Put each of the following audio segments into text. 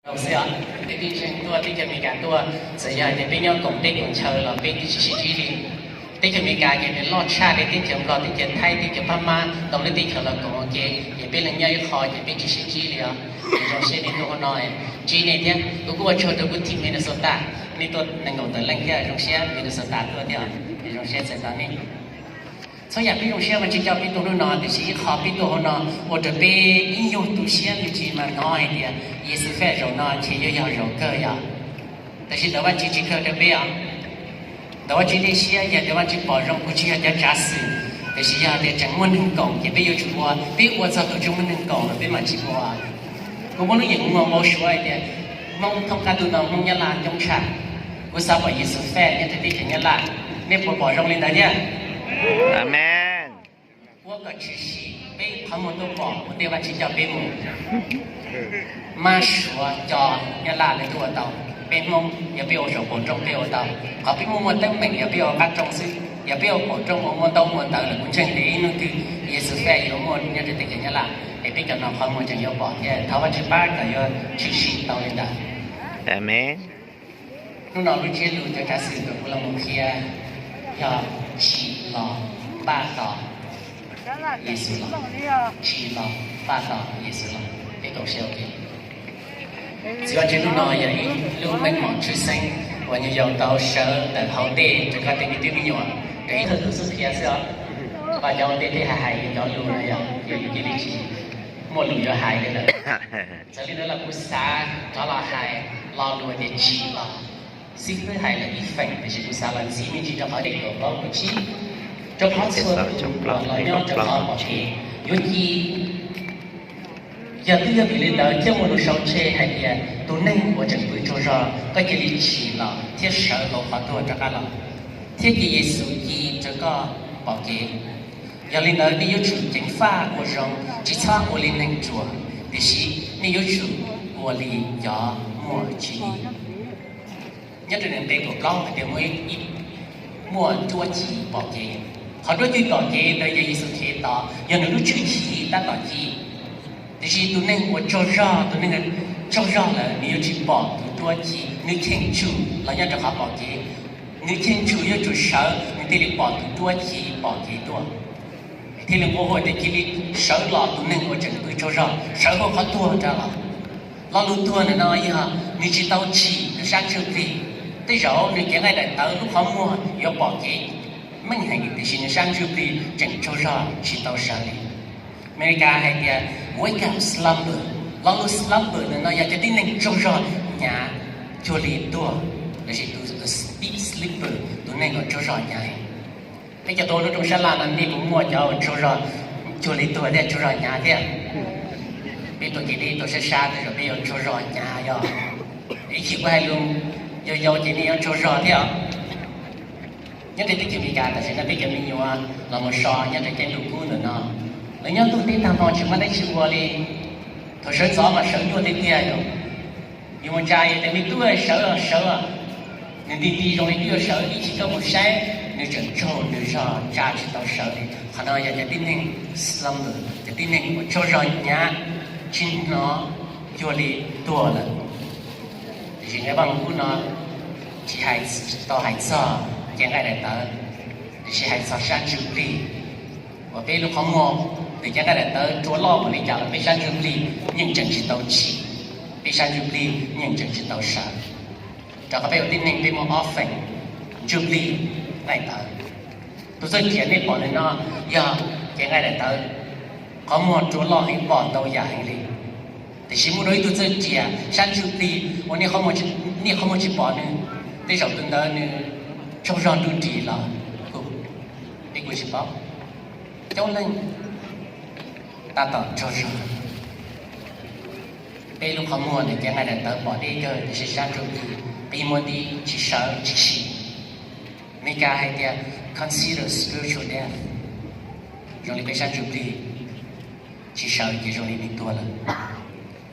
Zoo xwb os, peb tib ntseeg tuaj teb chaws Amelikas tuaj, txawm yog hais tias peb nyob koom teb koom chaw los peb twb tsis sib ntsib li. Teb chaws Amelikas ces nws loj tshaj li teb chaws Nplog, teb chaws Thaib, teb chaws Phab Mab, ntau lub teb chaws los koom ua ke, ces peb leej nyob ib qho ces peb tsis sib ntsib li os. Es zoo siab nej tuaj hauv no, ntsib nej thiab. Kuv kuj ua tsaug rau kuv team Minnesota, nej tuaj nees nkaum tawm leej thiab, zoo siab Minnesota tuaj thiab, zoo siab txais tos nej. Txhua yam peb zoo siab mas tsis coj peb tuaj hnub no, tiam sis ib qho peb tuaj hauv no ua rau peb ib nyuag tu siab me ntsis mas hnov hais tias Yexus Feb zaum no ces yuav yog zaum kawg yom. Tab sis ntawm Vajtswv tsis kawg rau peb os. Ntawm Vajtswv tej siab yog tias Vajtswv pom zoo kuj tsis yog cov tsav xwm, tiam sis yog tias tseem muaj neeg koom ces peb yuav tsum ua, peb ua txog thaum tsis muaj neeg koom los peb mam tsis ua. Kuv muaj lub yeem muag npau suav hais tias Hmoob thoob qab ntuj no Hmoob Nyab Laj coob tshaj. Kuv xav pom Yexus Feb nyob rau teb chaws Nyab Laj, nej puas pom zoo li ntawd thiab? Amees. Ua kom tshwm sim peb qhov muag tuaj pom ua ntej Vajtswv coj peb mus. Mab Suav, Co, Nyab Laj lawv twb ua tau, peb Hmoob yog peb ua saum qaum rooj peb ua tau. Qhov peb muaj muaj teeb meem yog peb ua qab rooj xwb, yog peb ua qaum rooj ua muaj ntaub muaj ntawv lawm kuv ntseeg tias ib hnub twg Yexus Feb yuav muaj nyob rau teb chaws Nyab Laj, es peb cov no qhov muag tseem yuav pom thiab. Thov Vajtswv pab kom yuav tshwm sim tau li ntawd. Amees. Hnub no lub ntsiab lus cov tsav xwm uas kuv los mus qhia yog tsim los npaj tos Yexus los. Tsim los npaj tos Yexus los. Peb koom siab ua ke. Txiv Vajtswv, hnub no yog ib lub meej mom tshwj xeeb uas nyuam yaus tau sawv tawm hauv ntej rau koj tej me tub me nyuam, rau ib thawj tug xub qhia xwb os. Koj cov ua ntej tej hais hais cov lus no yog yus cia li tsis muaj lus yuav hais li lawm. Txawm li ntawd los kuv xav rov los hais lo lus tias tsim los. Xib fwb hais lawm ib feem, tiam sis kuv xav los ntxiv me ntsis rau qhov dej kaum plaub kaum tsib, rau qhov txhua tus uas los nyob rau qhov pom kev yuav ci. Yog twb yog vim li ntawd thiaj muaj lus sau tseg hais tias tus neeg uas tseem pw tsaug zog, koj cia li tsim los thiab sawv hauv qhov tuag rov qab los, thiab cia Yexus ci rau koj pom kev. Yog li ntawd nej yuav tsum ceev faj ua zoo, tsis txhob ua li neeg ruam, tiam sis nej yuav tsum ua li cov muaj tswv yim. Nyob rau nqe kaum plaub hais tias muaj ib, muaj duab ci pom kev. Qhov duab ci pom kev ntawd yog Yexus Khetos, yog nws lub tshwj chim tab tom ci. Tiam sis tus neeg uas tsaug zog, tus neeg tsaug zog lawm nws yuav tsis pom tus duab ci, nws cheem tsum los nyob rau qhov pom kev. Nws cheem tsum yuav tsum sawv nws thiaj li pom tus duab ci pom kev tuaj. Thiaj li nqua hu tias cia li sawv los tus neeg uas tseem pw tsaug zog, sawv hauv qhov tuag rov los. Lo lus tuag ntawm no yog nws tsis tau tsim nws sab ntsuj plig. Tej zaum nws cev nqaij daim tawv lub qhov muag yuav pom kev meej heev, tiam sis nws sab ntsuj plig tseem tsaug zog tsis tau sawv li. Amelikas hais tias wake up slumber. Lo lus slumber ntawm no yog cov tib neeg tsaug zog hnyav cuag li tuag, lossis tus deep sleeper, tus neeg uas tsaug zog hnyav heev. Peb cov tuaj lub rooj sab laj no nej puas muaj cov uas tsaug zog cuag li tuag thiab tsaug zog hnyav thiab? Peb tuaj ces nej tuaj sab sab tej zaum peb yuav tsaug zog hnyav yog. Ib chim kuv hais lus yau yau ces nej yuav tsaug zog thiab os. Nyob rau teb chaws Amelikas tam sim no peb cov me nyuam los mus so nyob rau tej ntuj kub ntawm no, lawv nyob ntuj teb tag nrho tsis muaj dab tsi ua li. Thaum sawv ntxov mas sawv nyuaj tiag tiag yom. Yus mus tsa yus tias me tub sawv sawv, nws nti nti zoo li twb yuav sawv, ib chim koj mus saib nws tseem tsaug nws zog tsa tsis tau sawv li. Qhov no yog cov tib neeg slumber, cov tib neeg uas tsaug zog hnyav, tsis hnov cuag li tuag lawm. Tiam sis nqe Vaj Lug Kub no tsis hais, tsis tau hais txog cev nqaij daim tawv, tiam sis hais txog sab ntsuj plig uas peb lub qhov muag, tus cev nqaij daim tawv rua loj npaum li cas los peb sab ntsuj plig yeej tseem tsis tau tsim, peb sab ntsuj plig yeej tseem tsis tau sawv. Rau qhov peb ua tib neeg peb muaj ob feem, ntsuj plig, nqaij tawv. Tus txawj riam nej pom ntawm no yog cev nqaij daim tawv, qhov muag rua loj heev pom ntau yam heev li. Tiam sis muaj dua ib tug txawj riam sab ntsuj plig uas nej qhov muag tsis pom nws, tej zaum tus ntawd nws tsaug zog nruj nris los kuj, peb kuj tsis paub. Coob leej tab tom tsaug zog. Peb lub qhov muag ntawm cev nqaij daim tawv pom deb kawg tiam sis sab ntsuj plig pib muab dib tsis sawv tsis sim. Meskas hais tias consider spiritual death, zoo li peb sab ntsuj plig tsis sawv ces zoo li nws tuag lawm.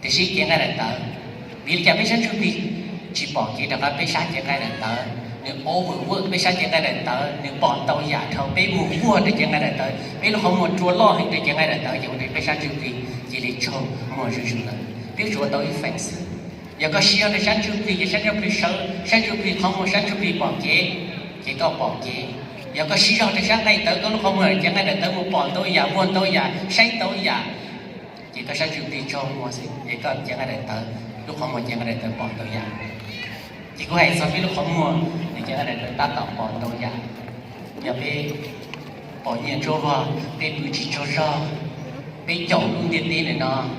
Tiam sis cev nqaij daim tawv, vim li cas peb sab ntsuj plig tsis pom kev rau qhov peb sab cev nqaij daim tawv nws overwork, peb sab cev nqaij daim tawv nws pom ntau yam dhau, peb mus vuag rau cev nqaij daim tawv, peb lub qhov muag rua loj heev rau cev nqaij daim tawv ces ua rau peb sab ntsuj plig cia li tsaug muag zuj zus lawm. Peb yuav tsum ua tau ib feem xwb. Yog koj siv zog rau sab ntsuj plig ces sab ntsuj plig sawv, sab ntsuj plig qhov muag, sab ntsuj plig pom kev, ces koj pom kev. Yog koj siv zog rau sab nqaij tawv, koj lub qhov muag cev nqaij daim tawv mus pom ntau yam, muag ntau yam, saib ntau yam, ces koj sab ntsuj plig tsaug muag xwb, ces koj cev nqaij daim tawv, lub qhov muag cev nqaij daim tawv pom ntau yam. Ces kuv hais txog peb lub qhov muag, nws cev nqaij daim tawv tab tom pom ntau yam. Yog peb pom nyiaj tsuab vog, peb pw tsis tsaug zog, peb caum lub ntiaj teb ntawm no,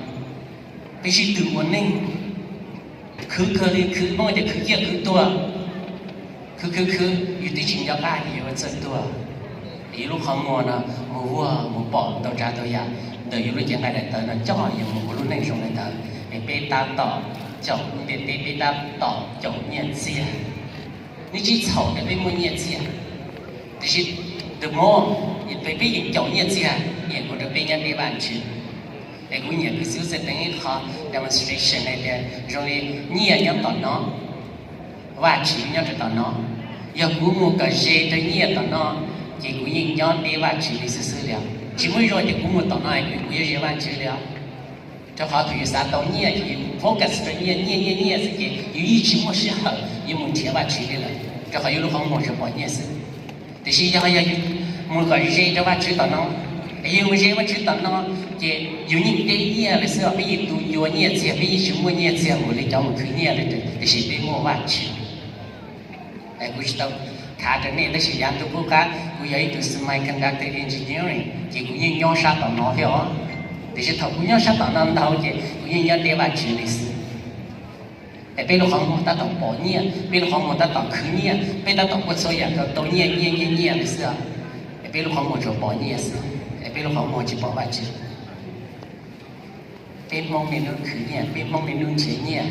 peb sib tw ua neej, khwv kawg li, khwv Hmoob tias khwv ciaj khwv tuag, khwv khwv khwv, yus twb tsis nco qab ces yuav ua txawj tuag. Yus lub qhov muag no mus vuag mus pom ntau tsav ntau yam ntawm yus lub cev nqaij daim tawv no coj yus mus ua lub neej zoo li ntawd. Es peb tab tom caum lub ntiaj teb, peb tab tom caum nyiaj txiag. Nws tsis txhaum tias peb muaj nyiaj txiag, tiam sis the more peb yeej caum nyiaj txiag, yeej ua rau peb nyob deb Vajtswv. Es kuv nyiam kws xub txawm teev ib qho demonstration hais tias zoo li nyiaj nyob tom no, Vajtswv nyob rau tom no. Yog kuv mus kom ze rau nyiaj tom no, ces kuv yeej nyob deb Vajtswv li xwb xwb li os. Tsis muaj ib zaug tias kuv mus tom no es kuv yuav ze Vajtswv li os. Rau qhov thaum yus xav tau nyiaj ces yus focus rau nyiaj, nyiaj, nyiaj, nyiaj xwb ces yus yeej tsis muaj sij hawm yuav mus nrhiav Vajtswv li lawm, rau qhov yus lub qhov muag tsuas pom nyiaj xwb. Tiam sis yog, yog yus mus kom ze rau Vajtswv tom no, es yus mus ze Vajtswv tom no, ces yus yeej deb nyiaj lawm xwb os. Peb yeej tu ncua nyiaj txiag, peb yeej tsis muaj nyiaj txiag mus li cov mus khwv nyiaj li, tiam sis peb muaj Vajtswv. Es kuv tsis tau thav rau nej, tab sis yav ntu qub qab kuv yog ib tug semiconductor engineering ces kuv yeej nyob sab tom no thiab os. Tiam sis thaum kuv nyob sab tom no ntau ces kuv yeej nyob deb Vajtswv li xwb. Es peb lub qhov muag tab tom pom nyiaj, peb lub qhov muag tab tom khwv nyiaj, peb tab tom ua txhua yam kom tau nyiaj nyiaj nyiaj nyiaj li xwb os. Es peb lub qhov muag tsuas pom nyiaj xwb, es peb lub qhov muag tsis pom Vajtswv. Peb Hmoob niaj hnub khwv nyiaj, peb Hmoob niaj hnub nrhiav nyiaj,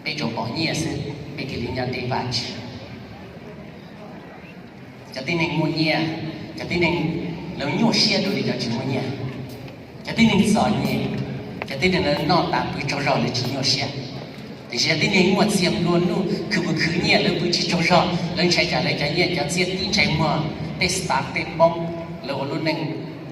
peb tsuas pom nyiaj xwb, peb thiaj li nyob deb Vajtswv. Cov tib neeg muaj nyiaj, cov tib neeg lawv nyuaj siab dua li cov tsis muaj nyiaj. Cov tib neeg txom nyem, cov tib neeg lawv noj tas pw tsaug zog lawv tsis nyuaj siab. Tiam sis cov tib neeg muaj txiag nplua nuj khwv mus khwv nyiaj lawv pw tsis tsaug zog, lawv ntshai tsam lawv cov nyiaj cov txiaj tib ntshai muag, tej stock tej poob, lawv ua lub neej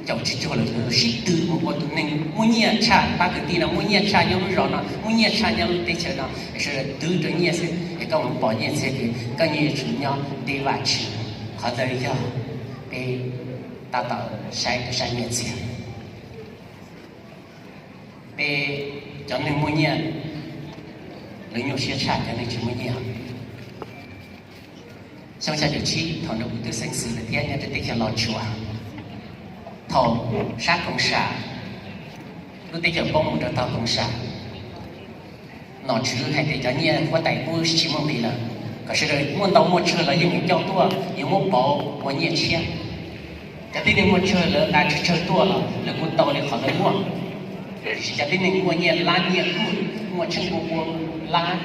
caum tsis cuag lawv, lawv sib tw mus ua tus neeg muaj nyiaj tshaj pab kwv tij no, muaj nyiaj tshaj nyob lub zos no, muaj nyiaj tshaj nyob lub teb chaws no, es sawv daws twv rau nyiaj xwb, es koj mus pom nyiaj txiag ces koj nyiaj yuav tsum nyob deb Vajtswv. Qhov ntawd yog peb tab tom saib rau sab nyiaj txiag. Peb cov neeg muaj nyiaj, lawv nyuaj siab tshaj cov neeg tsis muaj nyiaj. Xyoo xya caum tsib thaum nws kuv tub xeev xwm lawm thiab nyob rau teb chaws Los Tsuas, thaum sab koom sam, lub teb chaws poob mus rau tog koom sam, nom tswv hais tias cov nyiaj huab tais pub tsis muaj nqis lawm, kom sawv daws muaj ntau muaj tsawg los yeej mus coj tuaj, yuav muab pauv ua nyiaj tshiab. Cov tib neeg muaj tsawg lawv nqa tsawg tsawg tuaj los lawv kuj tau li qhov lawv muaj. Tiam sis cov tib neeg muaj nyiaj lab nyiaj kuj muaj tsheej ua ua lab,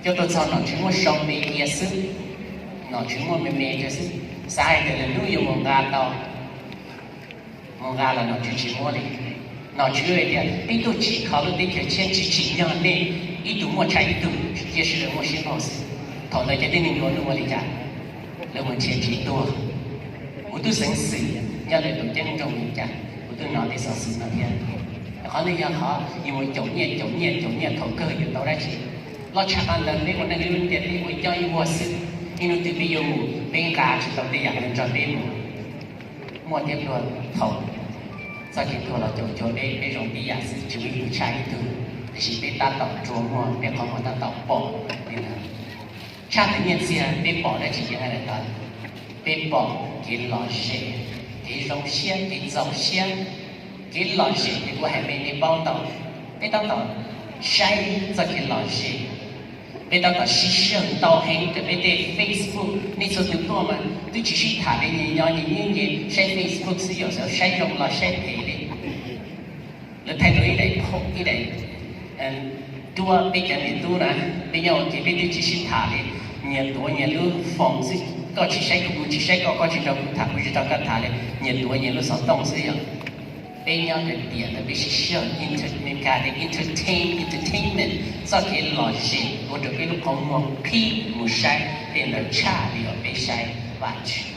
coj tuaj txog nom tswv muab sau npe cia xwb, nom tswv muab me me rau xwb, xav hais tias lwm hnub yuav mus nqa tau, mus nqa los nom tswv tsis muab li. Nom tswv hais tias peb tuaj tsim kho lub teb chaws tshiab tsis tsim nyog nej ib tug muaj tshaj ib tug, cia sawv daws muaj siab npaug xwb. Thaum ntawd cov tib neeg nplua nuj ua li cas? Lawv mus nrhiav tsev tuag. Kuv tub xeev xwm nyob rau tus ceeb nroog li cas, kuv twb hnov tej xov xwm no thiab. Qhov ntawd yog qhov yus mus caum nyiaj caum nyiaj caum nyiaj thaum kawg yus tau dab tsi? Loj tshaj qhov ntawd peb ua neej lub ntiaj teb ua coj ib vuag xwb, ib hnub twg peb yuav mus peb nqa tsis tau tej yam ntawd nrog peb mus. Muaj thiab pluag thaum txoj kev tuag los caum cuag peb, peb zoo tib yam xwb, tsis muaj ib tug tshaj ib tug, tiam sis peb tab tom rua muag, peb qhov muag tab tom pom li ntawd. Tshaj tawm nyiaj txiag peb pom dab tsi ces hais li ntawd, peb pom kev lom zem, kev zoo siab, kev txaus siab, kev lom zem ces kuv hais me nej paub ntau. Peb tab tom saib txoj kev lom zem, peb tab tom sib sij hawm ntau heev rau peb tej Facebook, nej txhua tus tuaj mas twb tsis sib tham li, nyias nyob nyias nyob nyias saib Facebook xwb, yog xav saib zoo los saib phem li. Lawv thaij tau ib daim, ib daim duab peb cov niam tub na, peb nyob ua ke peb twb tsis sib tham li, nyias tuav nyias lub phone xwb, koj tsis saib kuv, kuv tsis saib koj, koj tsis nrog kuv tham, kuv tsis nrog koj tham li, nyias tuav nyias lub xov tooj xwb yom. Peb nyob rau tiam ntawd peb sib sij hawm, Meskas tias entertain, entertainment, txoj kev lom zem ua rau peb lub qhov muag qhib mus saib tej ntawd tshaj li uas peb saib Vajtswv.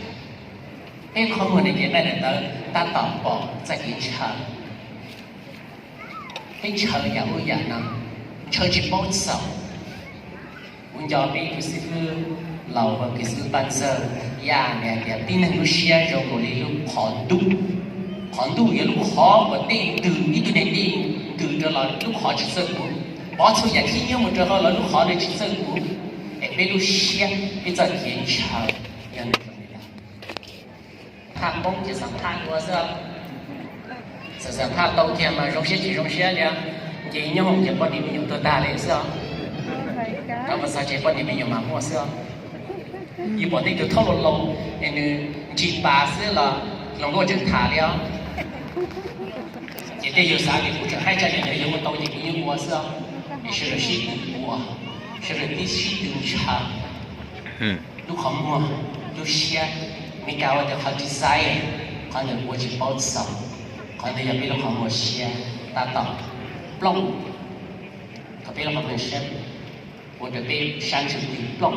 Peb qhov muag ne ces nqaij daim tawv tab tom pom txoj kev ntshaw. Peb ntshaw yam ub yam no, Ntshaw tsis paub txaus. Kuv nco peb ib tug xib fwb laus uas kws xib fwb Paj Ntxawg Yaj nws hais tias tib neeg lub siab zoo nkaus li lub qhov ntuj. Qhov ntuj yog lub qhov uas tej ntws ib tug neeg tej ntws rau los lub qhov tsis txawj puv. Pov txhua yam khib nyiab mus rau hauv los lub qhov ntawd tsis txawj puv. Es peb lub siab, peb txoj kev ntshaw yog nws zoo li ntawd. Phaj poob ces xam phaj dua xwb. Xam xam phaj tau kiag mas zoo siab tsis zoo siab li, ces nyob hoom ces poj niam me nyuam tuag tag li xwb os. Rov mus txog ces poj niam me nyuam mas muaj xwb os. Yus pom tej tug thaub laus laus es nws ntsis pas xwb los hluas nkauj tseem tham li os. Ces tej yus xav tias kuv tseem haib tshaj li ntawd yuav ua tau ces kuv yeej ua xwb os. Es sawv daws sib tw ua, sawv daws tib sib tw ntshaw. Lub qhov muag, lub siab, Meskas ua tias qhov desire, qhov ntawd ua tsis paub txaus. Qhov ntawd yog peb lub qhov muag siab tab tom plooj, qhov peb lub qhov muag siab ua rau peb sab ntsuj plig plooj.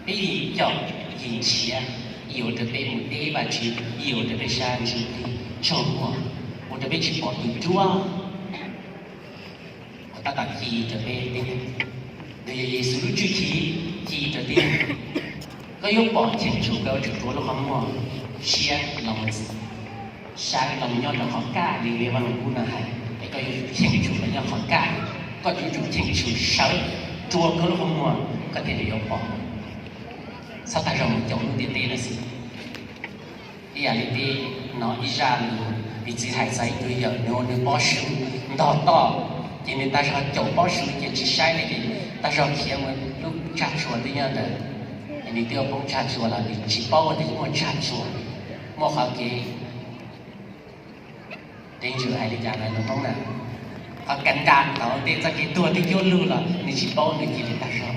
Peb yim caum yim nrhiav, yim ua rau peb mus deb Vajtswv, yim ua rau peb sab ntsuj plig tsaug muag, ua rau peb tsis pom tus duab. Tab tom ci rau peb tib neeg, ntawd yog Yexus lub tswv yim ci rau tib neeg. Koj yuav pom cheem tsum koj yuav tsum rua lub qhov muag siab los mus, saib los mus nyob rau qhov kaj li Vaj Lug Kub no hais, es koj yuav cheem tsum los nyob qhov kaj, koj yuav tsum cheem tsum sawv rua koj lub qhov muag koj thiaj li yuav pom. Txhob tag zog mus caum lub ntiaj teb no xwb. Ib yam li peb hnov ib zaj lus, piv txwv hais txog ib tug yawm nws ua nws pob su ntog toj, ces nws tag zog caum pob su ces tsis saib li ces tag zog khiav mus lub tsag tsuas twb nyob ntawd, es nws twb ua poob tsag tsuas los nws tsis paub tias muaj tsag tsuas, muaj qhov kev, tev ntsws hais li cas lawm lus Hmoob na, qhov kav nram tod tej txoj kev tuag twb cuab lug los nws tsis paub nws cia li tag zog.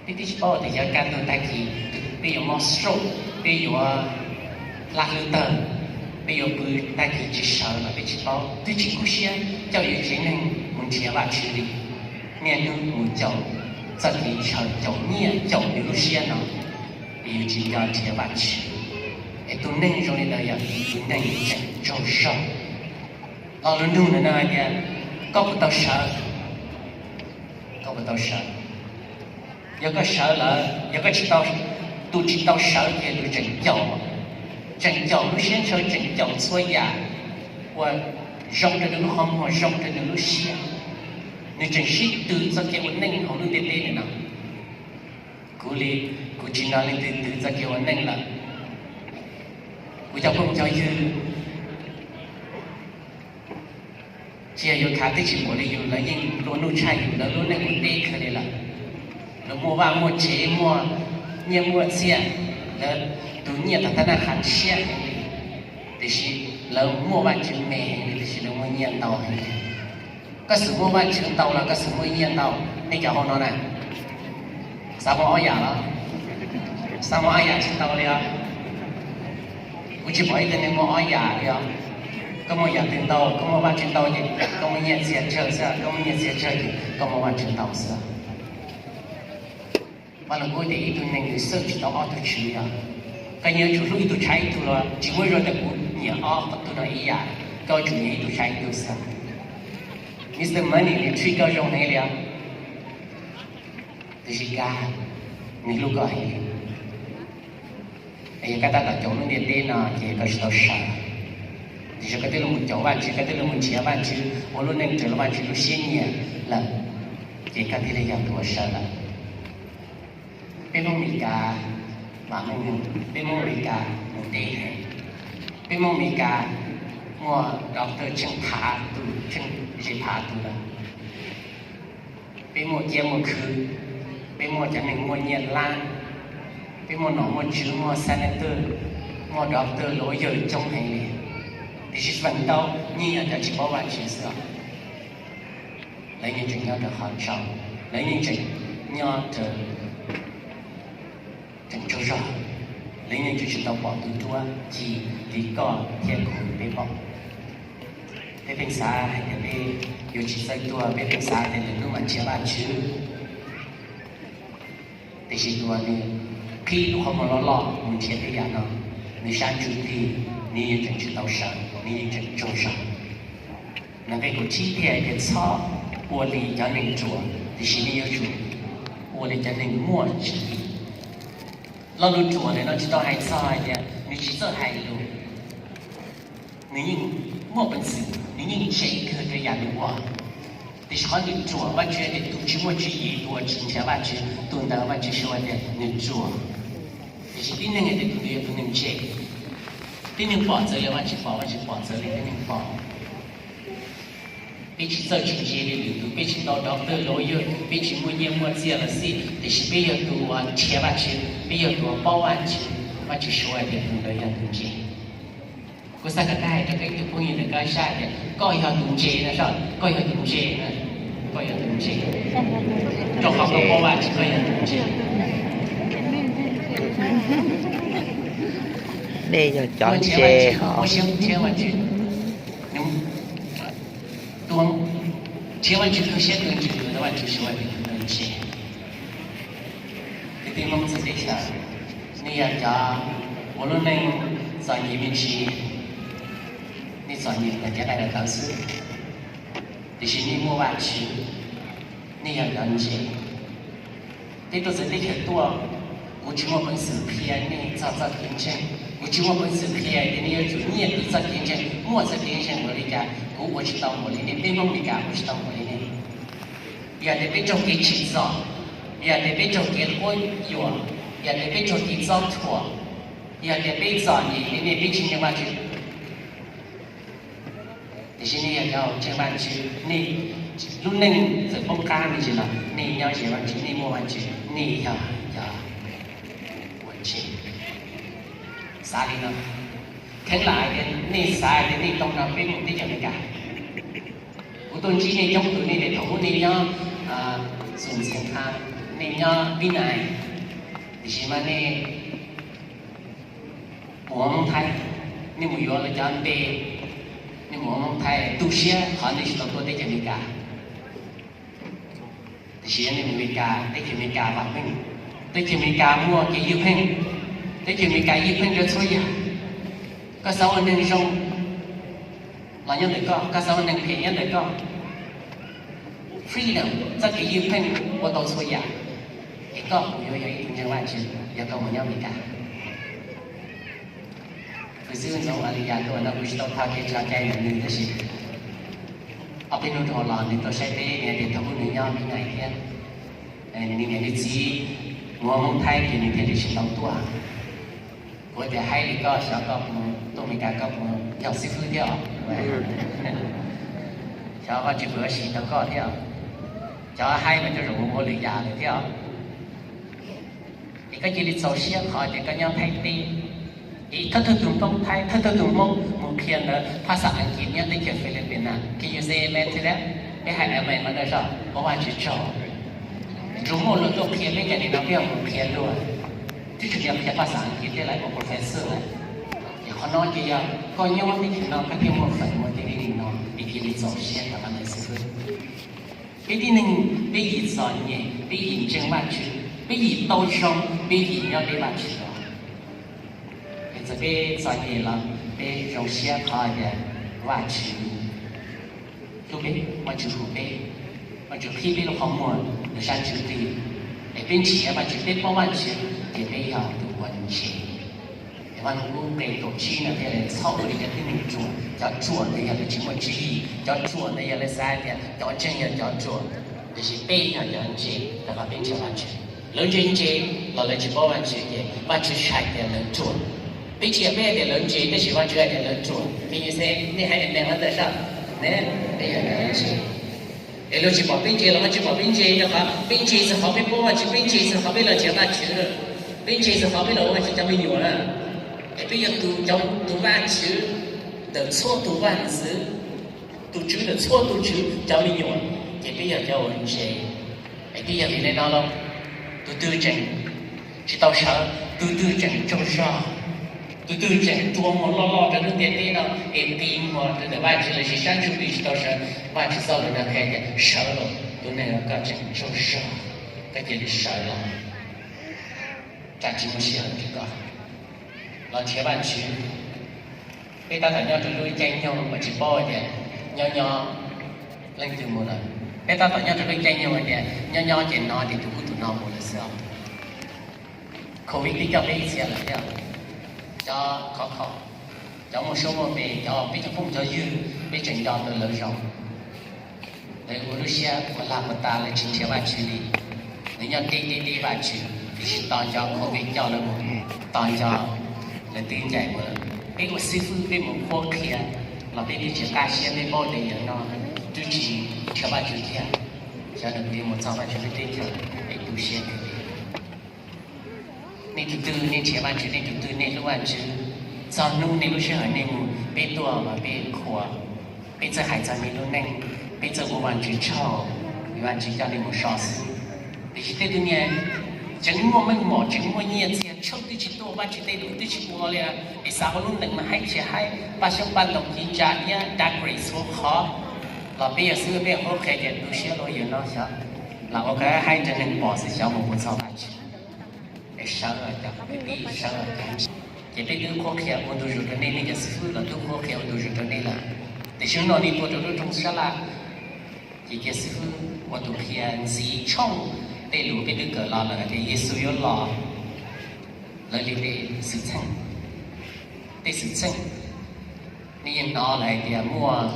Peb twb tsis paub tias yav kaj ntug tag kis peb yuav mob stroke, peb yuav hlab hlwb tawg, peb yuav pw tag kis tsis sawv los peb tsis paub. Twb tsis kub siab coj yus tsev neeg mus nrhiav Vajtswv li, niaj hnub mus caum txoj kev ntshaw, caum nyiaj, caum yus lub siab no, es yus tsis nco nrhiav Vajtswv. Es tus neeg zoo li ntawd yog tus neeg tseem tsaug zog. Lo lus nug ntawm no hais tias, koj puas tau sawv? Koj puas tau sawv? Yog koj sawv lawm, yog koj tsis tau, tus tsis tau sawv ces tus tseem caum, tseem caum lub siab ntshaw, tseem caum txhua yam uas zoo rau nws lub qhov muag, zoo rau nws lub siab. Nws tseem sib tw txoj kev ua neej hauv lub ntiaj teb no. Kuv li, kuv tsis nrog leej twg twv txoj kev ua neej lawm. Kuv cov phooj cov ywg, tsis yog yuav khav twb tsis pom li yus, lawv yeej nplua nuj tshaj yus, lawv lub neej mus deb kawg li lawm. Lawv muaj vaj muaj tsev, muaj nyiaj muaj txiaj, lawv tus nyiaj tag tab naj qha siab heev li, tiam sis lawv muaj Vajtswv me heev li, tiam sis lawv muaj nyiaj ntau heev li. Koj xav muaj Vajtswv ntau los koj xav muaj nyiaj ntau? Nej cov hauv no na, xav muaj ob yam los? Xav muaj ob yam tsis tau li os. Kuv tsis pom ib tug neeg muaj ob yam li os. Koj muaj yam twg ntau, koj muaj Vajtswv ntau ces koj muaj nyiaj txiag tsawg xwb, koj muaj nyiaj txiag tsawg ces koj muaj Vajtswv ntau xwb. Vaj Lug Kub tias ib tug neeg nws xwb tsis tau ob tug tswv yog. Koj nyiam tsum hlub ib tug tshav ib tug los tsis muaj ib zaug tias kuv nyiam ob tug no ib yam, koj tsum nyiam ib tug tshav ib tug xwb. Mister Money nws treat koj zoo heev li os, tiam sis Kab nws hlub koj heev li. Es yog koj tab tom caum lub ntiaj teb no ces koj tsis tau sawv. Tiam sis koj twb los mus caum Vajtswv, koj twb los mus nrhiav Vajtswv, ua lub neej raws li Vajtswv lub siab nyiam lawm, ces koj thiaj li yog tus uas sawv lawm. Peb Hmoob Amelikas, mas Hmoob, peb Hmoob Amelikas mus deb heev. Peb Hmoob Amelikas muaj doctor tsheej phav tus, tsheej ze phav tus lawm. Peb muaj kiab muaj khw, peb muaj cov neeg muaj nyiaj lab, peb muaj nom muaj tswv, muaj senator, muaj doctor, lawyer coob heev li. Tiam sis feem ntau yeej yog cov tsis paub Vajtswv xwb os. Lawv yeej tseem nyob rau qhov tsaus, lawv yeej tseem nyob rau, tseem tsaug zog, lawv yeej tseem tsis tau pom tus duab ci li koj thiab kuv peb pom. Peb pheej xav hais tias peb yuav tsis txawj tuag, peb pheej xav tias lwm hnub mam nrhiav Vajtswv. Tiam sis tus uas nws qhib lub qhov muag loj loj mus nrhiav tej yam no, nws sab ntsuj plig, nws yeej tseem tsis tau sawv, nws yeej tseem tsaug zog. Nws nqe kaum tsib thiaj hais tias txhob Ua li cov neeg ruam, tiam sis nej yuav tsum ua li cov neeg muaj tswv yim. Lo lus ruam ntawm no tsis tau hais txog hais tias nws tsis txawj hais lus, nws yeej muaj peev xwm, nws yeej ntse kawg rau yam nws ua. Tiam sis qhov nws ruam, Vajtswv tias tus tsis muaj tswv yim, tus uas tsis nrhiav Vajtswv, tus ntawd Vajtswv suav tias nws ruam. Tiam sis tib neeg tias tus ntawd yog tus neeg ntse. Tib neeg pom txawv li Vajtswv pom, Vajtswv pom txawv li tib neeg pom. Peb tsis txawj tsis ntse li lwm tus, peb tsis tau doctor lawyer, peb tsis muaj nyiaj muaj txiaj los xij, tiam sis peb yog tus uas nrhiav Vajtswv, peb yog tus uas paub Vajtswv, Vajtswv suav tias tus ntawd yog tus ntse. Kuv xav kom koj hais rau koj ib tug phooj ywg ntawm koj sab tias koj yog tus ntse no, koj yog tus ntse na, koj yog tus ntse. Rau qhov koj paub Vajtswv koj yog tus ntse. Nej yog cov ntse hos. Nrhiav Vajtswv kawg siab kawg ntsws, Vajtswv suav tias tus ntawd ntse. Kwv tij Hmoob txhua teb chaws, nej yog cov ua lub neej txom nyem me ntsis, nej txom nyem yog cov daim daws tawv xwb, tiam sis nej muaj Vajtswv, nej yog cov ntse. Peb tuaj txawv teb chaws tuaj, kuv tsis muaj peev xwm qhia nej txog txoj kev ntseeg, kuv tsis muaj peev xwm qhia tias nej yuav tsum nyiaj tis txoj kev ntseeg, muaj txoj kev ntseeg npaum li cas, kuv ua tsis tau npaum li nej, peb Hmoob Meskas ua tsis tau npaum li nej. Yog tias peb raug kev tsim txom, yog tias peb raug kev quab yuam, yog tias peb raug kev txob thuam, yog tias peb txom nyem li nej, peb tsis ntseeg Vajtswv, tiam sis nej yog cov ntseeg Vajtswv, nej lub neej txawm poob qab me ntsis los nej nyob ze Vajtswv, nej muaj Vajtswv, nej yog cov uas ntse. Xav li no, kheev lam hais tias nej xav hais tias nej tau nrog peb mus teb chaws Amelikas. Kuv tuaj ntsib nej coob tus nej tias thaum ub nej nyob Xus Ntxhias Thas, nej nyob Vib Nais, tiam sis mas nej mus ua Hmoob Thaib, nej mus yuav lawv cov npe, nej mus ua Hmoob Thaib, tu siab qhov nej tsis tau tuaj teb chaws Amelikas. Tiam sis nej mus Amelikas, teb chaws Amelikas vam meej, teb chaws Amelikas muaj kev ywj pheej, teb chaws Amelikas ywj pheej rau txhua yam. Koj xav ua neeg zoo los nyob ntawm koj, koj xav ua neeg phem nyob ntawm koj. Freedom, txoj kev ywj pheej ua tau txhua yam. Es koj puas yuav yog ib tug ntseeg Vajtswv yog koj mus nyob Amelikas? Tus xib hwb Ntxoov Vaj Lis Yas tuaj no kuv tsis tau tho kev tso cai ntawm nws tab sis ob peb hnub dhau los nws tuaj saib peb, nws tias thaum ub nws nyob Vib Nais thiab, nws niam nws txiv mus ua Hmoob Thaib ces nws thiaj li tsis tau tuaj. Kuv tias haib li koj, xyov koj mus tuaj Amelikas koj mus yog xib hwb thiab os. Xyov Vajtswv puas yuav siv tau koj thiab os. Cov haib mas cov zaum mus ua lwm yam lawm thiab os. Es koj cia li txaus siab qhov tias koj nyob Thaib teb. Es thawj thawj tus Hmoob Thaib, thawj thawj tus Hmoob mus qhia ntawv phas xas Askiv nyob teb chaws Philippines na, can you say amen to that? Peb hais amen qhov ntawd soj, ua Vajtswv tsaug. Tsuas muaj luag tuaj qhia peb cov niam no peb mus qhia luag. Twb tsis yog qhia phas xas Askiv thiab lawv ua professor lawm. Es qhov no ces yog koj nyob teb chaws no koj thiaj muaj feem muaj cia li no, es cia li txaus siab rau qhov ntawd xwb. Peb tib neeg peb yim txom nyem, peb yim ntseeg Vajtswv, peb yim tau zoo, peb yim nyob deb Vajtswv los. Es txawm peb txom nyem los peb zoo siab qhov tias Vajtswv hlub peb, Vajtswv hu peb, Vajtswv qhib peb lub qhov muag rau sab ntsuj plig. Es peb nrhiav Vajtswv, peb paub Vajtswv ces peb yog tus uas ntse. Es Vaj Lug Kub nqe kaum tsib no thiaj li txhob ua li cov tib neeg ruam, cov ruam ntawd yog lawv tsis muaj tswv yim, cov ruam ntawd yog lawv xav hais tias cov ntseeg yog cov ruam, tiam sis peb yog cov ntse rau qhov peb nrhiav Vajtswv. Lawv ntse ntse los lawv tsis paub Vajtswv ces Vajtswv hais tias lawv ruam. Peb tsis yog peb hais tias lawv ntse tab sis Vajtswv hais tias lawv ruam. Peb yuav xav nej hais amen qhov ntawd soj, ne, peb yog cov ntse. Es luag tsis pom peb ntse los Vajtswv pom peb ntse, rau qhov peb ntse txog qhov peb paub Vajtswv, peb ntse txog qhov peb los nrhiav Vajtswv. Peb ntse txog qhov peb los ua Vajtswv cov me nyuam na. Es peb yog tus, cov, tus Vajtswv ntawm txhua tus vaj ntxwv, tus Tswv ntawm txhua tus tswv cov me nyuam, ces peb yog cov uas ntse. Es twb yog vim li no los tus twg tseem tsis tau sawv, tus twg tseem tsaug zog, tus twg tseem rua muag loj loj rau lub ntiaj teb no, es qi muag rau ntawm Vajtswv lossis sab ntsuj plig tsis tau sawv, Vajtswv txoj lus no qhia tias sawv los, tus neeg uas koj tseem tsaug zog, koj cia li sawv los. Tsam tsis muaj sij hawm rau koj los nrhiav Vajtswv. Peb tab tom nyob rau lub caij nyoog uas tsis paub tias nyob nyob leej twg mus lawm. Peb tab tom nyob rau lub caij nyoog hais tias nyob nyob ces hnov tias tus ub tus no mus lawm xwb os. Covid twb coj peb ib txhia lawm thiab. Cov khov kho, cov muaj suab muaj npe, cov peb cov phooj cov ywg, peb tseem nco ntawm lawv zoo. Lawv ua lub siab ua lag ua tas, lawv tsis nrhiav Vajtswv li. Lawv nyob deb deb deb Vajtswv, tiam sis tos nco Covid coj lawv mus, tos nco lawv twb ncaim mus lawm. Peb ua xib fwb peb mus qhuab qhia los peb twb tsis qab siab, peb paub tias yawg no twb tsis nrhiav Vajtswv thiab. Xyov nws puas yuav mus txog Vajtswv lub teb chaws, peb tu siab kawg li. Nej tus twg nej nrhiav Vajtswv, nej tus twg nej hlub Vajtswv, txog hnub nej lub sij hawm nej mus peb tuaj mas peb qhuas, peb txawj hais txog nej lub neej, peb txawj ua Vajtswv tsaug, vim Vajtswv coj nej mus so xwb. Tiam sis tej tug niag tseem muaj meej mom tseem muaj nyiaj txiag tshaj twb tsis tuaj, Vajtswv tej lus twb tsis ua li, es xav ua lub neej mas haib tsis haib, paj xyoob paj ntoos ci ntsa iab dag ris ua qhov, los peb yog xib fwb peb qhuab qhia ces tu siab luaj yawg no xyov, los ua qhov haib rau neeg pom xwb xyov mus puas txog Vajtswv. Es sawv los cov kwv tij, sawv los cov, ces peb twb qhuab qhia ua ntu zus rau nej, nej cov xib fwb los twb qhuab qhia ua ntu zus rau nej lawm. Tiam sis hnub no nej tuaj rau lub rooj sab laj, ces cia xib fwb ua tus qhia ntxiv tshooj tej lus peb twb kawm los lawm tias Yexus yuav los, lawv li tej xwm txheej, tej xwm txheej. Nej yeej hnov lawv hais tias muaj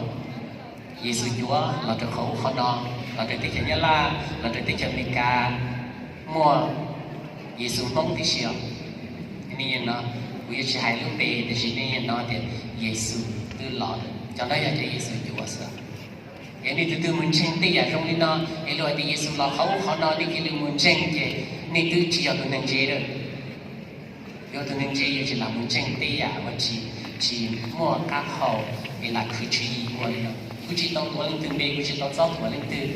Yexus cuav los rau qhov ub qhov no, los rau teb chaws Nyab Laj, los rau teb chaws Amelikas, muaj Yexus Hmoob tib si os. Nej yeej hnov, kuv yuav tsis hais lub npe tiam sis nej yeej hnov tias Yexus twb los, cov no yog cov Yexus cuav xwb. Yog nej tus twg mus ntseeg tej yam zoo li no, es luag hais tias Yexus los qhov ub qhov no nej cia li mus ntseeg ces nej twb tsis yog tus neeg ntse lawm. Yog tus neeg ntse yuav tsis lam mus ntseeg tej yam uas tsis, tsis muaj qab hau es lam khwv tswv yim ua li no. Kuv tsis tau tuav leej twg npe, kuv tsis tau txob thuam leej twg.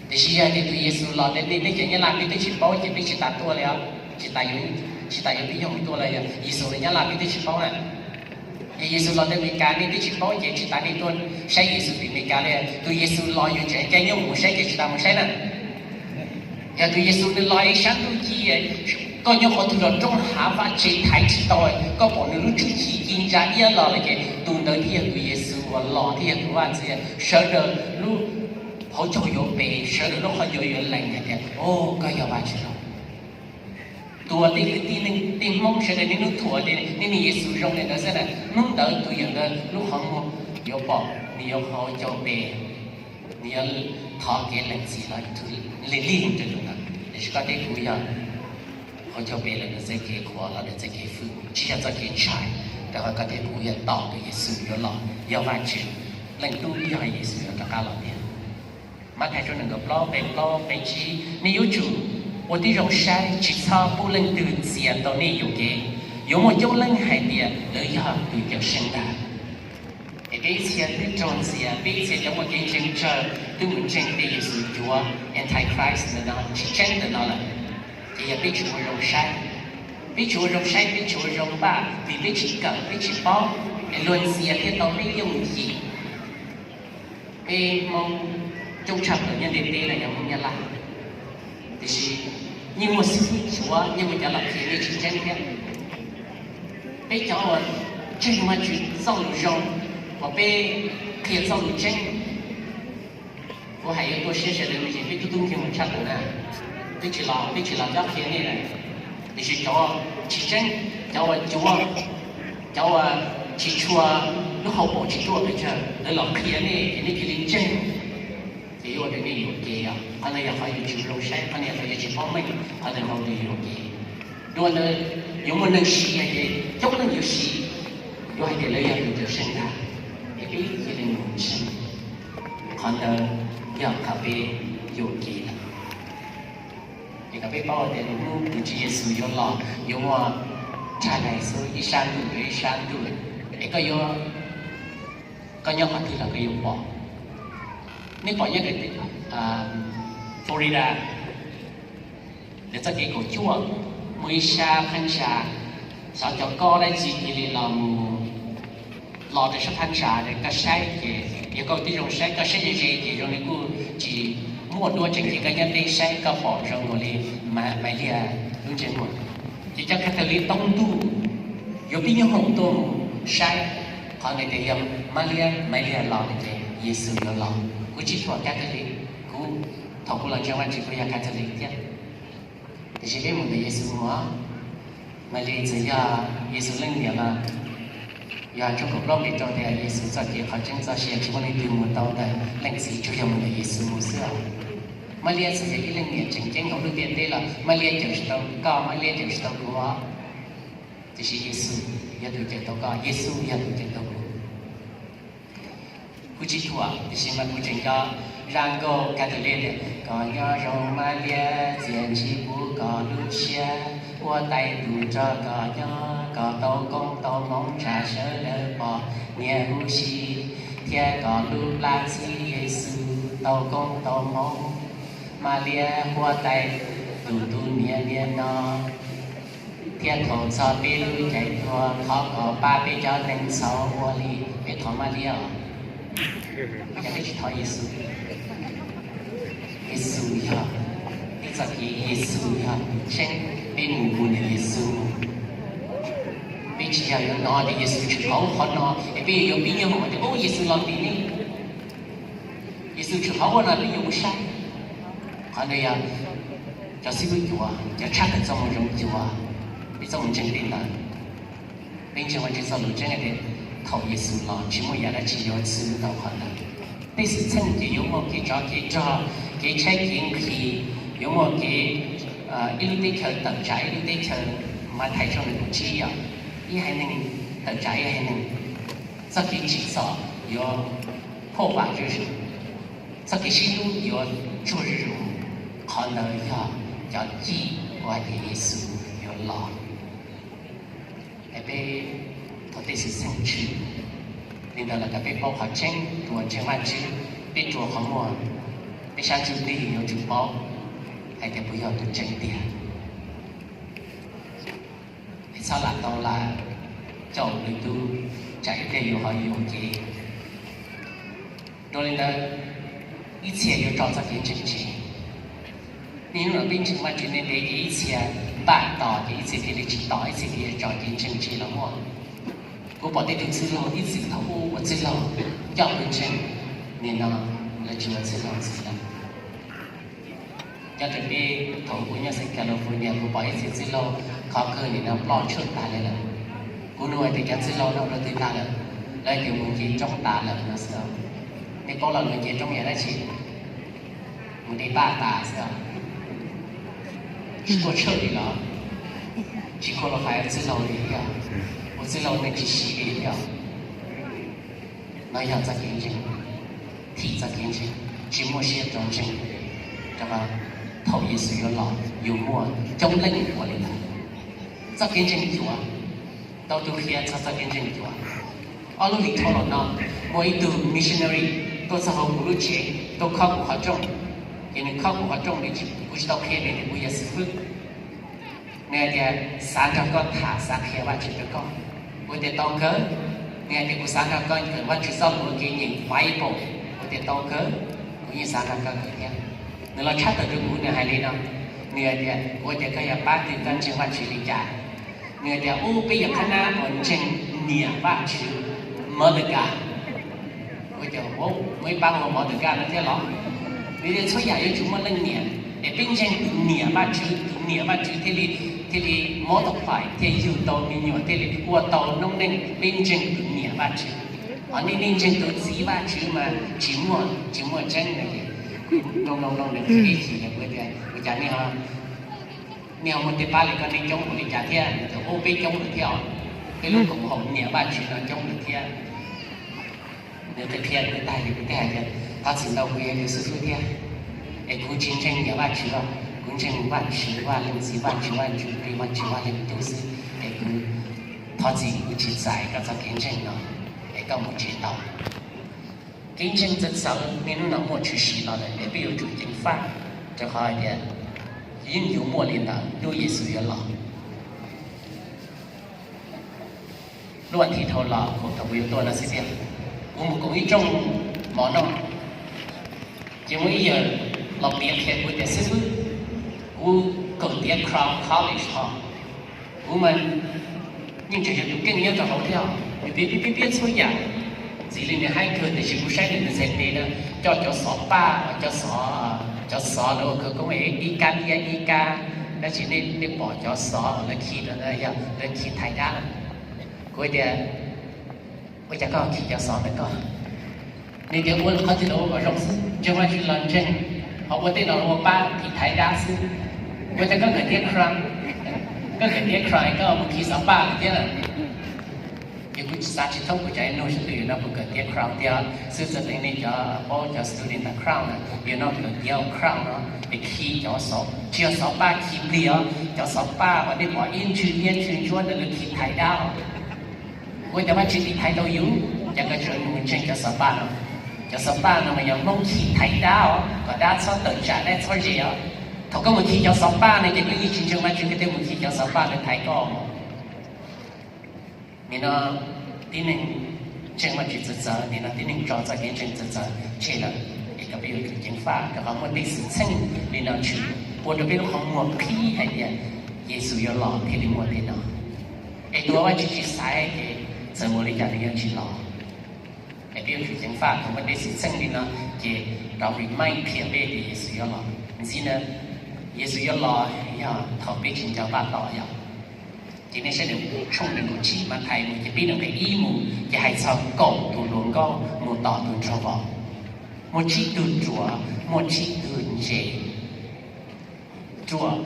Tiam sis yog tias tus Yexus los rau nej teb chaws Nyab Laj peb twb tsis paub ces peb tsis tas tuaj li os, tsis tas yuav, tsis tas yuav peb yog mus tuaj los yog Yexus los Nyab Laj peb twb tsis paub na. Yog Yexus los rau Amelikas nej twb tsis paub ces tsis tas nej tuaj saib Yexus tim Amelikas li. Tus Yexus los yus tseem caij nyoog mus saib ces tsis tas mus saib na. Yog tus Yexus nws los ib sab ntuj ci, koj nyob qhov twg los roob hav vaj tse thaiv tsis tau, koj pom nws lub tsuj ci ci ntsa iab los lawm ces tus ntawd thiaj yog tus Yexus uas los thiaj yog tus Vaj Ntxwv. Sawv daws lub hauv caug yuav pes, sawv daws lub qhov ncauj yuav lees hais tias, o, koj yog Vajtswv los. Tuam tej kwv tij neej, tej Hmoob sawv daws niaj hnub thuam tias nej niag Yexus zoo li ntawd xwb na, hnub ntawd tus yawm ntawd lub qhov muag yuav pom, nws yuav hauv caug pes, nws yuav thov kev lees txim los lig lig rau tus ntawd. Tiam sis koj thiab kuv yog hauv caug pes lawm nws txoj kev qhuas los nws txoj kev fwj, tsis yog txoj kev ntshai, rau qhov koj thiab kuv yog tos tus Yexus yuav los, yog Vajtswv Leej Tub, yog Yexus yuav rov qab los tiag. Mathais nees nkaum plaub, nqe plaub nqe tsib, nej yuav tsum ua tib zoo saib, tsis txhob pub leej twg txias tau nej yuam kev. Yuav muaj coob leej hais tias lawv yog tus Cawmseej ntag. Es peb ib txhia twb raug ntxias, peb ib txhia cov muaj kev ntseeg tsawg twb mus ntseeg tej Yexus cuav, Antichrist ntawm no, tsis tseeb ntawm no lawm. Ces yog peb tsis ua zoo saib, peb tsis ua zoo saib, peb tsis ua zoo npaj, vim peb tsis kawm, peb tsis paub, es luag ntxias thiaj tau peb yooj yim. Peb Hmoob coob tshaj plaws nyob ntiaj teb no yog Hmoob Nyab Laj, tiam sis yeej muaj xib fwb cuav, yeej muaj cov los qhia nej tsis tseeb thiab. Peb cov uas ntseeg Vajtswv txoj lus zoo, uas peb qhia txoj lus tseeb, kuv hais yuav tu siab sawv daws me ntsis, peb tub tub nkeeg mus tshaj plaws na, peb tsis los, peb tsis los cob qhia nej lawm. Tiam sis cov tsis tseeb, cov uas cuav, cov uas tsis tshua, lub hauv paus tsis ruaj pes tsawg, lawv los qhia nej ces nej cia li ntseeg, ces yuav ua rau nej yuam kev os. Qhov no yog qhov yuav tsum zoo saib, qhov no yog qhov yuav tsis paub meej, qhov ntawd ua rau yuam kev. Dua ntawd yuav muaj neeg siv hais tias coob leej yuav siv, yuav hais tias lawv yog tus Cawmseej ntag, es peb cia li mus ntseeg. Qhov ntawd yog qhov peb yuam kev lawm. Es kom peb paub tias hnub tus Tswv Yexus yuav los yuav muaj rag dais xwb, ib sab ntuj yuav ib sab ntuj, es koj yuav, koj nyob qhov twg los koj yuav pom. Nej pom nyob Florida, lawv txoj kev kaum cuaj, muaj ib sab phab ntsa, xyov cov kob dab tsi cia li los mus los rau sab phab ntsa, koj saib ces yog koj tib zoo saib, koj saib ze ze ces zoo li kuj tsis muaj duab tseeb, ces koj nyob deb saib koj pom zoo nkaus li Maiv Liag lub ntsej muag. Ces cov Catholic toob ntuj yuav pib nyoob hoom tuaj mus saib, qhov ntawd tias yog Maiv Liag, Maiv Liag los ces Yexus yuav los. Kuv tsis thuam Catholic, kuv Thaum kuv los ntseeg Vajtswv kuv yog Catholic thiab, tiam sis peb mus ntawm Yexus mus. Malis txawm yog Yexus leej niam los yog tshooj kaum plaub nqe rau tias Yexus txoj kev qhov tseeb txoj sia tsis muaj leej twg mus tau ntawm Leej Txiv tsuas yog mus ntawm Yexus mus xwb os. Malis txawm yog ib leej niam tseem ceeb hauv lub ntiaj teb los Malis cawm tsis tau koj, Malis cawm tsis tau kuv. Tiam sis Yexus yog tus cawm tau koj, Yexus yog tus cawm tau kuv. Kuv tsis thuam, tiam sis mas kuv tseem nco zaj nkauj Catholic tias, koj nyob zoo Malis, txiaj ntsig puv koj lub siab, huab tais tus nrog koj nyob, koj tau koob tau hmoov tshaj sawv daws pom, niam huv si thiab koj lub plab txhib Yexus tau koob tau hmoov. Malis, huab tais tus tus niam niam no, thiab thaum txog peb lub caij tuag thov kom pab peb cov neeg txhaum ua li. Peb thov Malis os, yog peb tsis thov Yexus. Yexus yog peb txoj kev, Yexus yog tus tseeb, peb mus mus ntawm Yexus. Peb tsis yog yuav hnov tias Yexus tshwm qhov ub qhov no es peb yuav yuav pib nyob hauv tias ub Yexus los tim nej, Yexus tshwm qhov ub no peb yuav mus saib. Qhov ntawd yog cov xib hwb cuav, cov tshaj tawm txoj moo zoo cuav, peb txoj moo ntseeg tej ntawd. Peb ntseeg Vajtswv txoj lus tseeb tias thaum Yexus los tsis muaj yam dab tsi yuav txwv tau qhov ntawd. Tej xwm txheej ces yuav muaj kev tsov kev rog, kev tshaib kev nqhis, yuav muaj kev ib lub teb chaws tawm tsam ib lub teb chaws, Mathais tshooj nees nkaum tsib yog ib haiv neeg tawm tsam ib haiv neeg. Txoj kev tsim txom yuav phoj vam zuj zus, txoj kev sib hlub yuav tsuag zuj zus. Qhov ntawd yog cov cim uas hais tias Yexus yuav los. Es peb thov tej xwm txheej tshwm li ntawd los kom peb paub qhov tseeb, tus uas ntseeg Vajtswv, peb rua qhov muag, peb sab ntsuj plig yuav tsum paub hais tias puas yog tus tseeb tiag. Es txhob lam tau lam caum lwm tus, tsam ib pliag yus ho yuam kev. Dua li ntawd, ib txhia yuav tso txoj kev ntseeg tseg. Niaj hnub no peb ntseeg Vajtswv ntev ntev ces ib txhia npaj tos ces ib txhia thiaj li tsis tos, ib txhia thiaj li tso kev ntseeg tseg los muaj. Kuv pom tej tug txwj laug ib txwm thaum ub ua txwj laug coj pawg ntseeg, nim no lawv tsis ua txwj laug ntxiv lawm. Nyob rau peb thaum kuv nyob xeev California kuv pom ib txhia txwj laug khov kawg nim no ploj tshuaj tag li lawm. Kuv nug hais tias cov txwj laug no ua twg tag lawm, lawv hais tias mus nce roob tas lawm no xwb. Nej paub los mus nce roob yog dab tsi? Mus de paj tas xwb. Tsis khuam tshaj li los, tsis khuam los hais ua txwj laug li thiab, ua txwj laug neeg tsis siv li thiab. No yog txoj kev ntseeg, thim txoj kev ntseeg, tsis muaj siab rau ntseeg, rau qhov thaum Yexus yuav los yuav muaj coob leej ua li ntawd. Txoj kev ntseeg cuav, ntau tus qhia txog txoj kev ntseeg cuav. Ob lub hlis dhau los no, muaj ib tug missionary tuaj txog hauv kuv lub tsev, tuaj khob kuv qhov rooj, ces nws khob kuv qhov rooj, kuv tsis tau qhia nws tias kuv yog xib fwb. Nws hais tias xav nrog koj tham, xav qhia Vajtswv rau koj. Kuv tias tau kawg. Nws hais tias kuv xav nrog koj kawm Vajtswv txoj lus ua kev nyeem Bible. Kuv tias tau kawg, kuv yeej xav nrog koj kawm thiab. Nws los tshaj tawm rau kuv, nws hais li no, nws hais tias kuv tias koj yog pab twg, koj ntseeg Vajtswv li cas? Nws hais tias ub, peb yog qhab nab uas ntseeg niam Vajtswv, Mother God. Kuv tias muaj ib pab hu ua Mother God no thiab los? Nws tias txhua yam yuav tsum muaj leej niam, es peb ntseeg tus niam Vajtswv, tus niam Vajtswv thiaj li, thiaj li multiply, thiaj yug tau me nyuam, thiaj li ua tau noob neej, peb ntseeg tus niam Vajtswv. Ho nej, nej ntseeg tus txiv Vajtswv mas tsis muaj, tsis muaj tseeb no. Mloog mloog mloog nws qhia ib chim, kuv tias ua cas nej ho, nej ho muaj tej pab li koj, nej coob npaum li cas thiab? Nws tias ub, peb coob lawm thiab os, peb lub koom haum niam Vajtswv no coob lawm thiab. Nws qhia qhia kuv tag ces kuv thiaj hais tias thov txim ntau, kuv yog tus xib fwb thiab, es kuv tsis ntseeg niam Vajtswv os, kuv ntseeg Vajtswv, Vaj Leej Txiv, Vajtswv Vaj Ntsuj Plig, Vajtswv Vaj Leej Tub xwb, es kuv thov txim, kuv tsis txais koj txoj kev ntseeg no, es koj mus tsev tau. Kev ntseeg txawv txawv niaj hnub no muaj tshwm sim los lawm es peb yuav tsum ceev faj, rau qhov hais tias yeej yuav muaj li ntawd hnub Yexus yuav los. Lub vas thiv dhau los thaum kuv yuav tuaj no xwb tiag, kuv mus koom ib rooj mov noj, ces muaj ib yawg los piav qhia kuv tias xib fwb, kuv kawm tiav Crown College ho, kuv mas yeej tseem yog tus keej nyob rau hauv thiab, nws piav piav piav txhua yam. Ntxiv li nws haib kawg tiam sis kuv saib nws ntxhais tes na, coj cov xov paj, cov xov Cov xov lawv ua khawv koob ib kab liab ib kab, tab sis nej pom cov xov lawv khi rau ntawd yog lawv khi thaiv dab. Kuv tias, ua cas koj khi cov xov ntawd koj? Nws tias ua qhov twg los ua kom zoo xwb, ntseeg Vajtswv los ntseeg, ho ua tej no ua pab khi thaiv dab xwb. Ua cas koj kawm tiav crown, koj kawm tiav crown koj mus khi xov paj lawm thiab. Ces kuv xav tsis thoob kuv tsam ib nug sab twg yuav no kuv kawm tiav crown tiag xwb, txawm nej cov paub cov student ntawm crown na, yuav no kawm tiav crown no, es khi cov xov, tsis yog xov paj khi plig os, cov xov paj uas nej pom ib ntshw liab ntshw ntsuab ntawd lawv khi thaiv dab os. Ua cas Vajtswv tsis thaiv tau yus? Cas koj tseem mus ntseeg cov xov paj no? Cov xov paj no mas yog Hmoob khi thaiv dab os, kom dab txhob tawm tsam dab txhob ze os. Thaum koj mus khi cov xov paj no ces koj yeej tsis ntseeg Vajtswv, koj thiaj mus khi cov xov paj no thaiv koj. Nim no tib neeg ntseeg Vajtswv txawv txawv, nim no tib neeg tso txoj kev ntseeg txawv txawv tseg lawm, es kom peb yuav tsum ceev faj rau qhov muaj tej xwm txheej li no tshwm, ua rau peb lub qhov muag qhib hais tias Yexus yuav los thiaj li muaj tej no. Es tus uas Vajtswv tsis xaiv ces txawm ua li cas nws yeej tsis los. Es peb yuav tsum ceev faj thaum muaj tej xwm txheej li no, ces rov remind qhia peb tias Yexus yuav los. Ntxiv na, Yexus yuav los yog thaum peb tsis nco npaj tos yog. Ces nej saib tshooj nees nkaum tsib Mathais mus ces pib nqe ib mus ces hais txog kaum tus hluas nkauj mus tos tus nraug vauv. Muaj tsib tug ruam, muaj tsib tug ntse. Ruam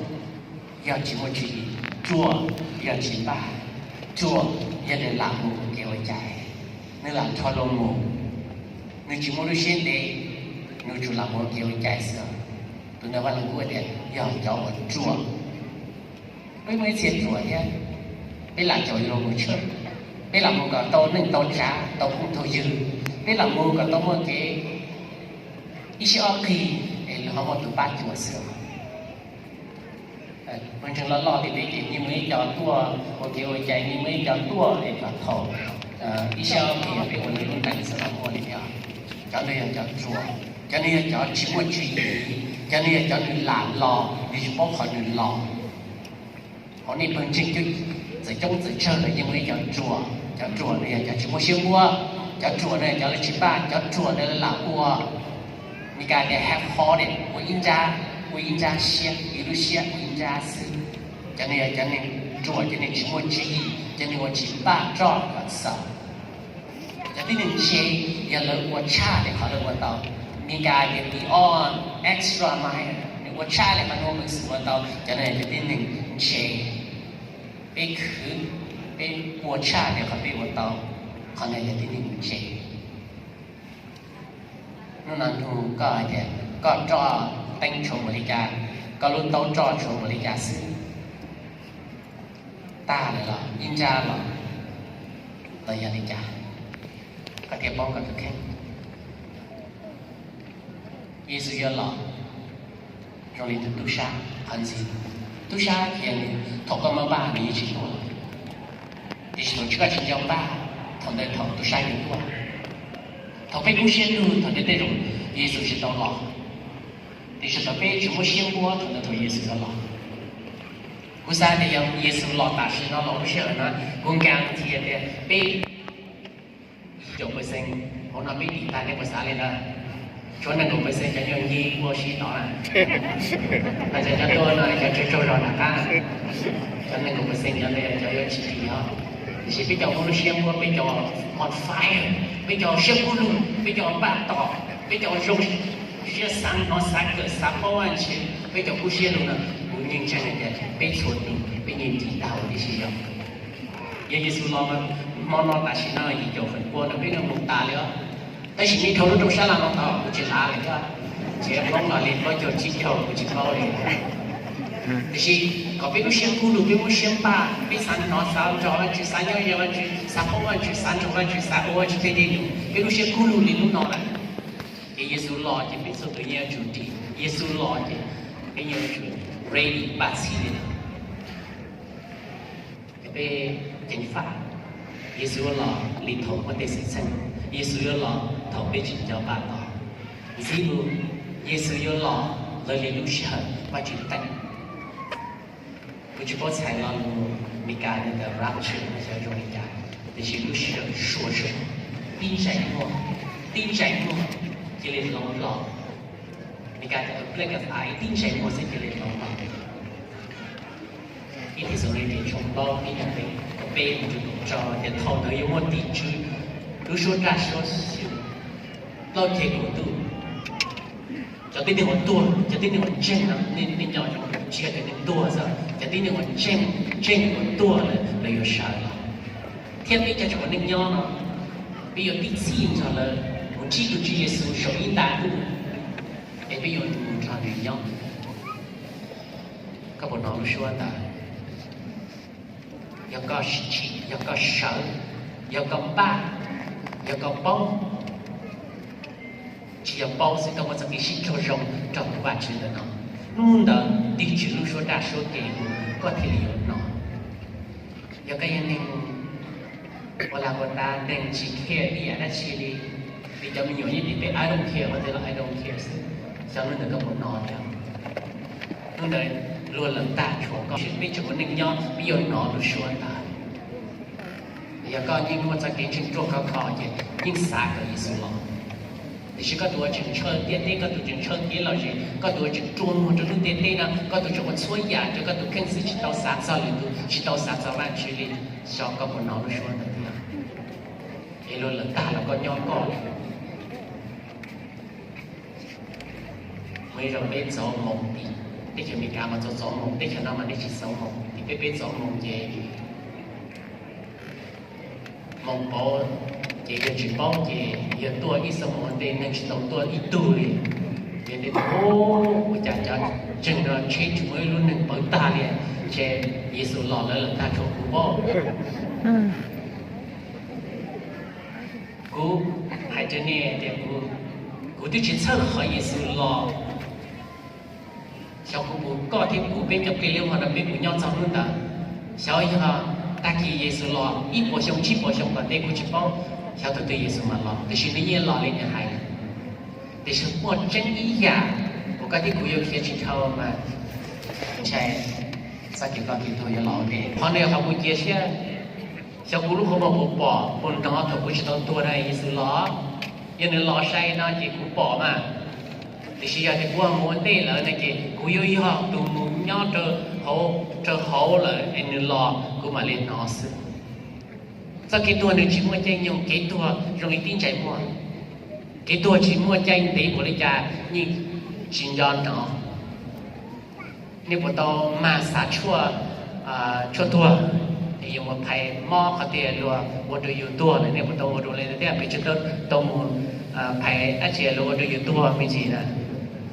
yog tsis muaj tswv yim, ruam yog tsis npaj, ruam yog nws lam mus ua kev ua cai, nws lam rho luag mus, nws tsis muaj lub siab ntev, nws tsuas lam mus ua kev ua cai xwb. Tus ntawd Vaj Lug Kub tias yog cov uas ruam. Peb muaj ib txhia ruam thiab, peb lam caum luag mus tshwj, peb lam mus kom tau neej tau tsav, tau phooj tau ywg, peb lam mus kom tau muaj kev ib sij ob qig es luag ho muaj tus pab cuam xwb. Pawg ntseeg loj loj li peb ces yeej muaj ib co tuaj ua kev ua cai, yeej muaj ib co tuaj es kom thaum ib sij ob qig peb ua lub ntees xwb los muaj li thiab. Cov ntawd yog cov ruam, cov ntawd yog cov tsis muaj tswv yim, cov ntawd yog cov nws lam los nws tsis paub qhov nws los. Hauv nej pawg ntseeg txawm coob txawm tsawg los yeej muaj ib co ruam, cov ruam no yog cov tsis muaj siab muab, cov ruam no yog cov lawv tsis npaj, cov ruam no lawv lam ua, Meskas tias half hearted, ua ib nrab, ua ib nrab siab, ib lub siab ua ib nrab xwb. Cov no yog cov neeg ruam, cov neeg tsis muaj tswv yim, cov neeg uas tsis npaj roj kom txaus. Cov tib neeg ntse yog lawv ua tshaj li qhov lawv ua tau. Meskas tias be on extra mile, nws ua tshaj li qhov nws ua peev xwm ua tau, cov no yog cov tib neeg ntse. Peb khwv, peb ua tshaj li qhov peb ua tau, qhov no yog tib neeg ntse. Hnub no nug koj hais tias koj roj teeb tshuav npaum li cas, koj lub taub roj tshuav npaum li cas xwb, tag lawm los ib nrab los, los yog li cas, koj thiaj paub koj tus kheej. Yexus yuav los zoo li tus tub sab qhov ntxiv. Tub sab ces thaum koj muaj npaj nws yeej tsis tuaj, tiam sis thaum koj tsis nco npaj, thaum ntawd thaum tub sab yuav tuaj. Thaum peb kub siab lug thaum ntawd tej zaum Yexus tsis tau los, tiam sis thaum peb tsis muaj siab npuab thaum ntawd thaum Yexus yuav los. Kuv xav tias yog Yexus los tam sim no los lub sij hawm no, kuv guarantee tias peb caum percent hauv no peb dim tag, nej puas xav li ntawd? Tshuav nees nkaum percent cov nyuag nyi ua si tod na, cov tuaj no cov tsaug tsaug zog nram qab, cov nees nkaum percent cov ntawd cov yuav tsis dim os. Tiam sis peb cov muaj lub siab npuab, peb cov on fire, peb cov siab kub lug, peb cov npaj tos, peb cov zoo siab xav hnov xav kawm xav paub Vajtswv, peb cov kub siab lug no, kuv yeej ntseeg hais tias peb txhua tus peb yeej dim tag huv tib si yog. Yog Yexus los mas hmo no tam sim no yim caum feem pua ntawd peb yeej mus tas li os. Tab sis nej dhau lub rooj sab laj no tod kuv tsis lav li thiab, tsev Hmoob los li plaub caug tsib caug kuv tsis paub li. Tiam sis kom peb lub siab kub lug, peb muab siab npaj, peb xav hnov xav nrog Vajtswv, xav nyob ze Vajtswv, xav paub Vajtswv, xav nrog Vajtswv, xav ua Vajtswv tej dej num, peb lub siab kub lug li hnub no lawm, ces Yexus los ces peb txhua tus yeej yuav tsum dim. Yexus los ces peb yeej yuav tsum ready npaj txhij li ntawd. Ces peb ceev faj, Yexus yuav los li thaum muaj tej xwm txheej, Yexus yuav los thaum peb tsis nco npaj tos. Ntxiv mus, Yexus yuav los lawv li lub sij hawm Vajtswv teem. Kuv tsis paub txhais lo lus Meskas nyob ntawm rapture xyov zoo li cas, tiam sis lub sij hawm sua suab, tib ntsais muag, tib ntsais muag cia li hloov los. Meskas cov Black Eyed Peas tib ntsais muag xwb cia li hnov los. Ib Thexalaunikes tshooj plaub ib nqe kaum peb mus rau kaum rau tias thaum ntawd yuav muaj tim tswv lub suab raj suab xyw plaub ceg kaum ntuj. Cov tib neeg uas tuag, cov tib neeg uas ntseeg no, nej nco zoo tsis yog cov neeg tuag xwb, cov tib neeg uas ntseeg, ntseeg uas tuag lawm lawv yuav sawv los. Thiab peb cov tseem ua neej nyob no, peb yuav tib txhij nrog lawv mus ntsib tus Tswv Yexus saum ib nta ntuj, es peb yuav mus nrog nws nyob. Koj puas hnov lub suab ntawd? Yog koj, yog koj sawv, yog koj npaj, yog koj paub, tsis yog paub xwb, koj muaj txoj kev sib raug zoo nrog tus Vajtswv ntawm no, hnub ntawd tig tswv lub suab raj suab kev mus koj thiaj li yuav hnov. Yog koj yog neeg ua lag ua tab, neeg tsis care ib yam dab tsi li, vim cov me nyuam yeej tias peb I don't care, ua ntej los I don't care xwb, xyov hnub ntawd koj puas hnov thiab. Hnub ntawd luag lawm tag tshuav koj, peb tseem ua neej nyob peb yuav hnov lub suab ntawd. Yog koj yeej muaj txoj kev ntseeg ruaj khov kho ces yeej xav kom Yexus los. Tiam sis koj tus uas tseem ntshaw ntiaj teb, koj tus tseem ntshaw kev lom zem, koj tus uas tseem rua muag rau lub ntiaj teb no, koj tus tseem ua txhua yam rau koj tus kheej xwb tsis tau xav txog lwm tus, tsis tau xav txog Vajtswv li, xyov koj puas hnov lub suab ntawd thiab. Es luag lawm tag los koj nyob koj. Muaj ib zaug peb txov moos tim teb chaws Amelikas mas txov txov moos, teb chaws no mas nej tsis txov moos, tim peb peb txov moos ces moos pauv ces yog tsis paub ces yog tuaj ib xuab moos ua ntej neeg tsis tau tuaj ib tug li. Yog tias ua cas cov ntseeg no tsheb tsis muaj ib lub neeg pawv tag li, ces Yexus los lawv lawm tag tshuav kuv paub. Kuv hais rau nej tias kuv, kuv twb tsis txhawj qhov Yexus los. Xyov kuv mus, koj thiab kuv peb cov plig liab vog no peb mus nyob txog hnub ntawd, xyov yog tag kis Yexus los ib puas xyoo tsib puas xyoo tom ntej kuv tsis paub, xyov thaum twg Yexus mam los, tiam sis nws yeej los li nws hais. Tiam sis muaj tseeb ib yam uas koj thiab kuv yuav khiav tsis dhau mas ntshai txoj kev koj kev tuag yuav los ua ntej. Qhov no yog qhov kuv cia siab. Xyov kuv lub qhov muag puas pom puas hnov thaum kuv tsis tau tuag na Yexus los. Yog nws los sai no ces kuv pom mas. Tiam sis yog tias kuv mus ua ntej lawm no ces kuv yuav yog tus mus nyob rau hauv lawm es nws los kuv mam li hnov xwb. Txoj kev tuag nws tsis muaj caij nyoog, kev tuag zoo li tib ntsais muag. Kev tuag tsis muaj caij ntev npaum li cas yeej tsis nco hnov. Nej puas tau mag xav tshuaj, tshuaj tuag, es yuav mus phais mob qhov tias luag ua rau yus tuag lawm, nej puas tau ua rau li thiab? Peb tsis tau mus phais dab tsi luag ua rau yus tuag me ntsis na.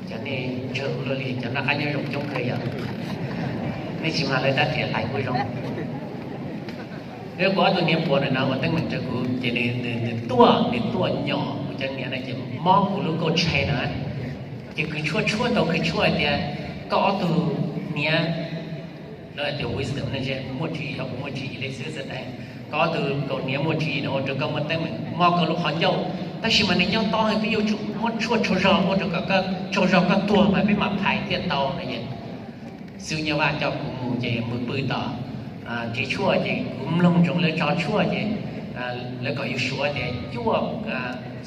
Cov nej ntshaw kuv luaj li, cov noj qab nyob zoo coob kawg yog nej tsis mag lawv tab riam hlais kuj zoo. Kuv ob tug niam puas ntawm no ua teeb meem rau kuv ces nws tuaj, nws tuaj nyom kuv cov niam no ces mob kuv lub kauj tshais na. Ces kws tshuaj tshuaj tau kws tshuaj hais tias koj ob tug niam, lawv hais tias wisdom, muaj tswv yim, yog kuv muaj tswv yim li xwb xwb, koj ob tug kaus hniav muaj tswv yim no ua rau koj muaj teeb meem mob koj lub qhov ncauj. Tab sis mas nws nyob tob heev, peb yuav tsum muab tshuaj tsaug zog ua rau kom koj tsaug zog koj tuag mas peb mam phais thiaj tau no. Xib hwb Nyiaj Vaj coj kuv mus ces mus pw tom tsev tshuaj ces kuv mloog ntsoov lawv tso tshuaj ces lawv kom yus suav tias cuaj,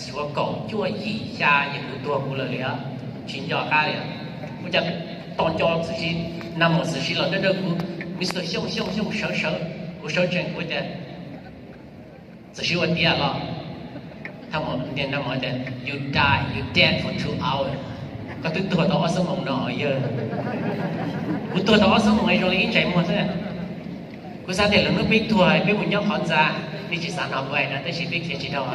suav kaum cuaj yim xya ces kuv tuag kuv lawm li os, tsis nco qab li. Ua cas tos nco xwb si, nag mom xwm si los dawb dawb kuv, Mister Xyooj Xyooj Xyooj sawv sawv, kuv sawv tsees kuv tias txawm siv ua tiav los, nag mom tias you die, you dead for two hours, koj twb tuag tau ob xuab moos no yawg. Kuv tuag tau ob xuab moos zoo li ib ntsais muag xwb. Kuv xav tias lwm hnub peb tuag peb mus nyob qhov ntxa, nej tsis xav hnov kuv hais no tab sis peb khiav tsis dhau.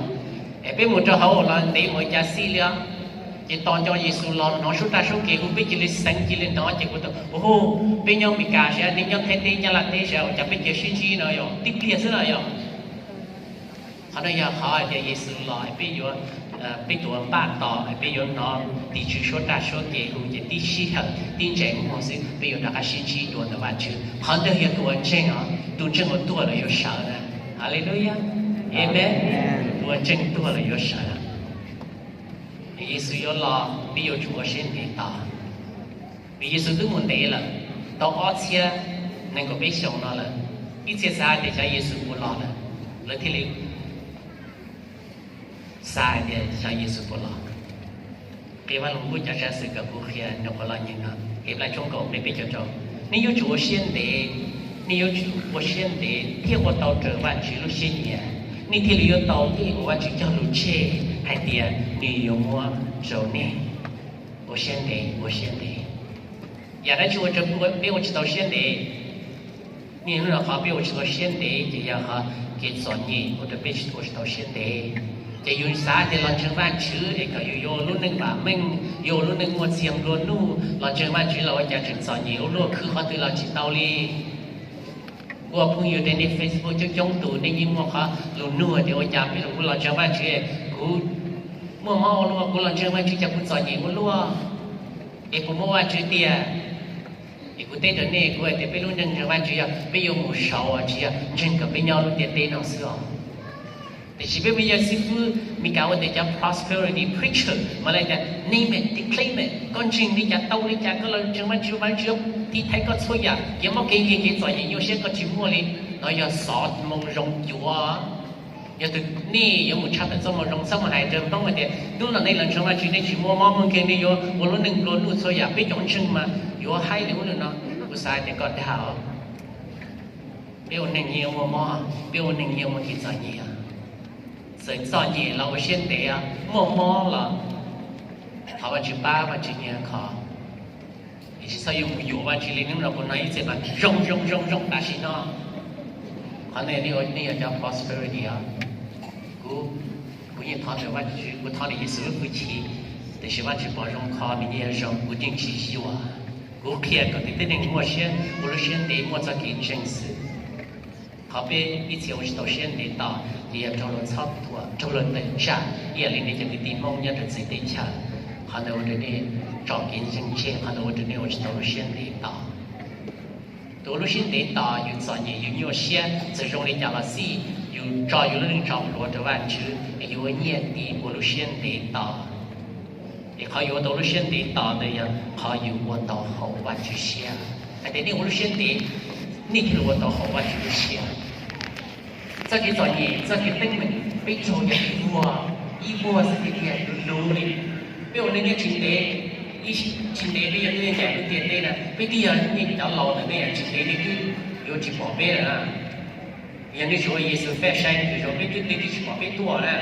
Es peb mus rau hauv los ntev mus cas xij li os. Ces tos nco Yexus los hnov suab raj suab kev hu peb cia li xeev cia li hnov ces kuv tias, peb nyob Amelikas seb, nej nyob Thaib teb Nyab Laj teb seb, ua cas peb cia sib ntsib no yog tib pliag xwb no yog. Qhov no yog qhov hais tias Yexus los peb yuav, peb tus uas npaj tos peb yuav hnov tis tswv suab raj suab kev hu ces tib sij hawm tib ntsais muag xwb peb yuav rov qab sib ntsib dua ntawm Vajtswv. Qhov ntawd yog tus uas ntseeg os, tus ntseeg uas tuag lawm yuav sawv na. Haleluya, amen. Tus uas ntseeg tuag lawm yuav sawv. Yexus yuav los peb yuav tsum ua siab ntev tos. Vim Yexus twb mus ntev lawm, tau ob txhiab nees nkaum peb xyoos no lawm. Ib txhia xav tias xyov Yexus puas los lawm, lawv thiaj li xav hais tias xyov Yexus puas los. Qhia Vaj Lug Kub cov zaj xwm kom kuv qhia nyuam qhuav los nyeeg no, Henplais tshooj kaum nqe peb caug rau. Nej yuav tsum ua siab ntev, nej yuav tsum ua siab ntev thiaj ua tau raws Vajtswv lub siab nyiam, nej thiaj li yuav tau tej uas Vajtswv cog lus tseg hais tias nws yuav muab rau nej. Ua siab ntev, ua siab ntev. Yam dab tsi ua rau peb ua tsis tau siab ntev? Niaj hnub no qhov peb ua tsis tau siab ntev ces yog qhov kev txom nyem ua rau peb ua tsis tau siab ntev. Ces yus xav tias los ntseeg Vajtswv es kom yus yuav ua lub neej vam meej, yuav ua lub neej muaj txiag nplua nuj, los ntseeg Vajtswv los ua cas tseem txom nyem ua luaj, khwv qhov twg los tsis tau li. Kuv phooj ywg tej nej Facebook coob coob tus nej yeej muaj qhov lus nug tias ua cas peb los, kuv los ntseeg Vajtswv, kuv muaj mob ua luaj, kuv los ntseeg Vajtswv cas kuv txom nyem ua luaj, es puas muaj Vajtswv tiag? Es kuv teb rau nej, kuv hais tias peb lub neej ntseeg Vajtswv yog peb yuav mus saud, tsis yog ntseeg kom peb nyob lub ntiaj teb no xwb os. Tiam sis peb mus yog xib fwb Meskas ua tias cov prosperity preacher mas lawv tias name it, declaim it, koj ntseeg li cas tau li cas, koj los ntseeg Vajtswv, Vajtswv tiv thaiv koj txhua yam, kev mob kev nkeeg kev txom nyem nyuaj siab koj tsis muaj li. No yog xov moo zoo cuav. Yog tus nej yuav mus tshaj tawm txoj moo zoo, txhob mus hais rau Hmoob hais tias hnub no nej los ntseeg Vajtswv nej tsis muaj mob muaj nkeeg, nej yuav ua lub neej nplua nuj txhua yam, peb cov ntseeg mas yuav haib li ub li no. Kuv xav hais tias koj dag os. Peb ua neeg yeej muaj mob, peb ua neeg yeej muaj kev txom nyem. Txawm txom nyem los ua siab ntev, muaj mob los thov Vajtswv pab, Vajtswv nyiam kho. Es tsis txhob yuav mus yuam Vajtswv li, hnub no kuv hnov ib txhia mas zoo zoo zoo zoo tam sim no. Qhov no nej yog cov prosperity os. Kuv, kuv yeej thov ntawm Vajtswv, kuv thov ntawm Yexus lub hwj chim, tiam sis Vajtswv pom zoo kho nws yeej yog zoo, kuv yeej tsis yuam. Kuv qhia kom tej neeg muaj siab ua lub siab ntev, muaj txoj kev ntseeg xwb. Qhov peb ib txhia ua tsis tau siab ntev tos ces yog raug luag txhawb thuam, raug luag tawm tsam, ib yam li nej cov kwv tij Hmoob nyob rau txawv teb chaws. Qhov ntawd ua rau nej tso kev ntseeg tseg, qhov ntawd ua rau nej ua tsis tau lub siab ntev tos. Tus ua lub siab ntev tos yus txom nyem yus nyuaj siab txawm zoo li cas los xij, yus tso yus lub neej tso plhuav rau Vajtswv es yus ua nyiaj tiv ua lub siab ntev tos. Es qhov yus ua tau lub siab ntev tos ntawd yog qhov yus ua tau haum Vajtswv siab. Hais tias nej ua lub siab ntev, nej thiaj li ua tau haum Vajtswv lub siab. Txoj kev txom nyem, txoj kev teeb meem peb raug yog ib vuag, ib vuag xwb tiag tiag, luv luv li. Peb ua neej nyob tsis ntev, ib tsis ntev peb yog tib neeg ncaim lub ntiaj teb na, peb twb yog nej cov laus ntawm nej, tsis ntev nej twb yuav tsis pom peb lawm na. Yog nej tsis ua Yexus faj sai nws zoo, peb twb, nej twb tsis pom peb tuaj na.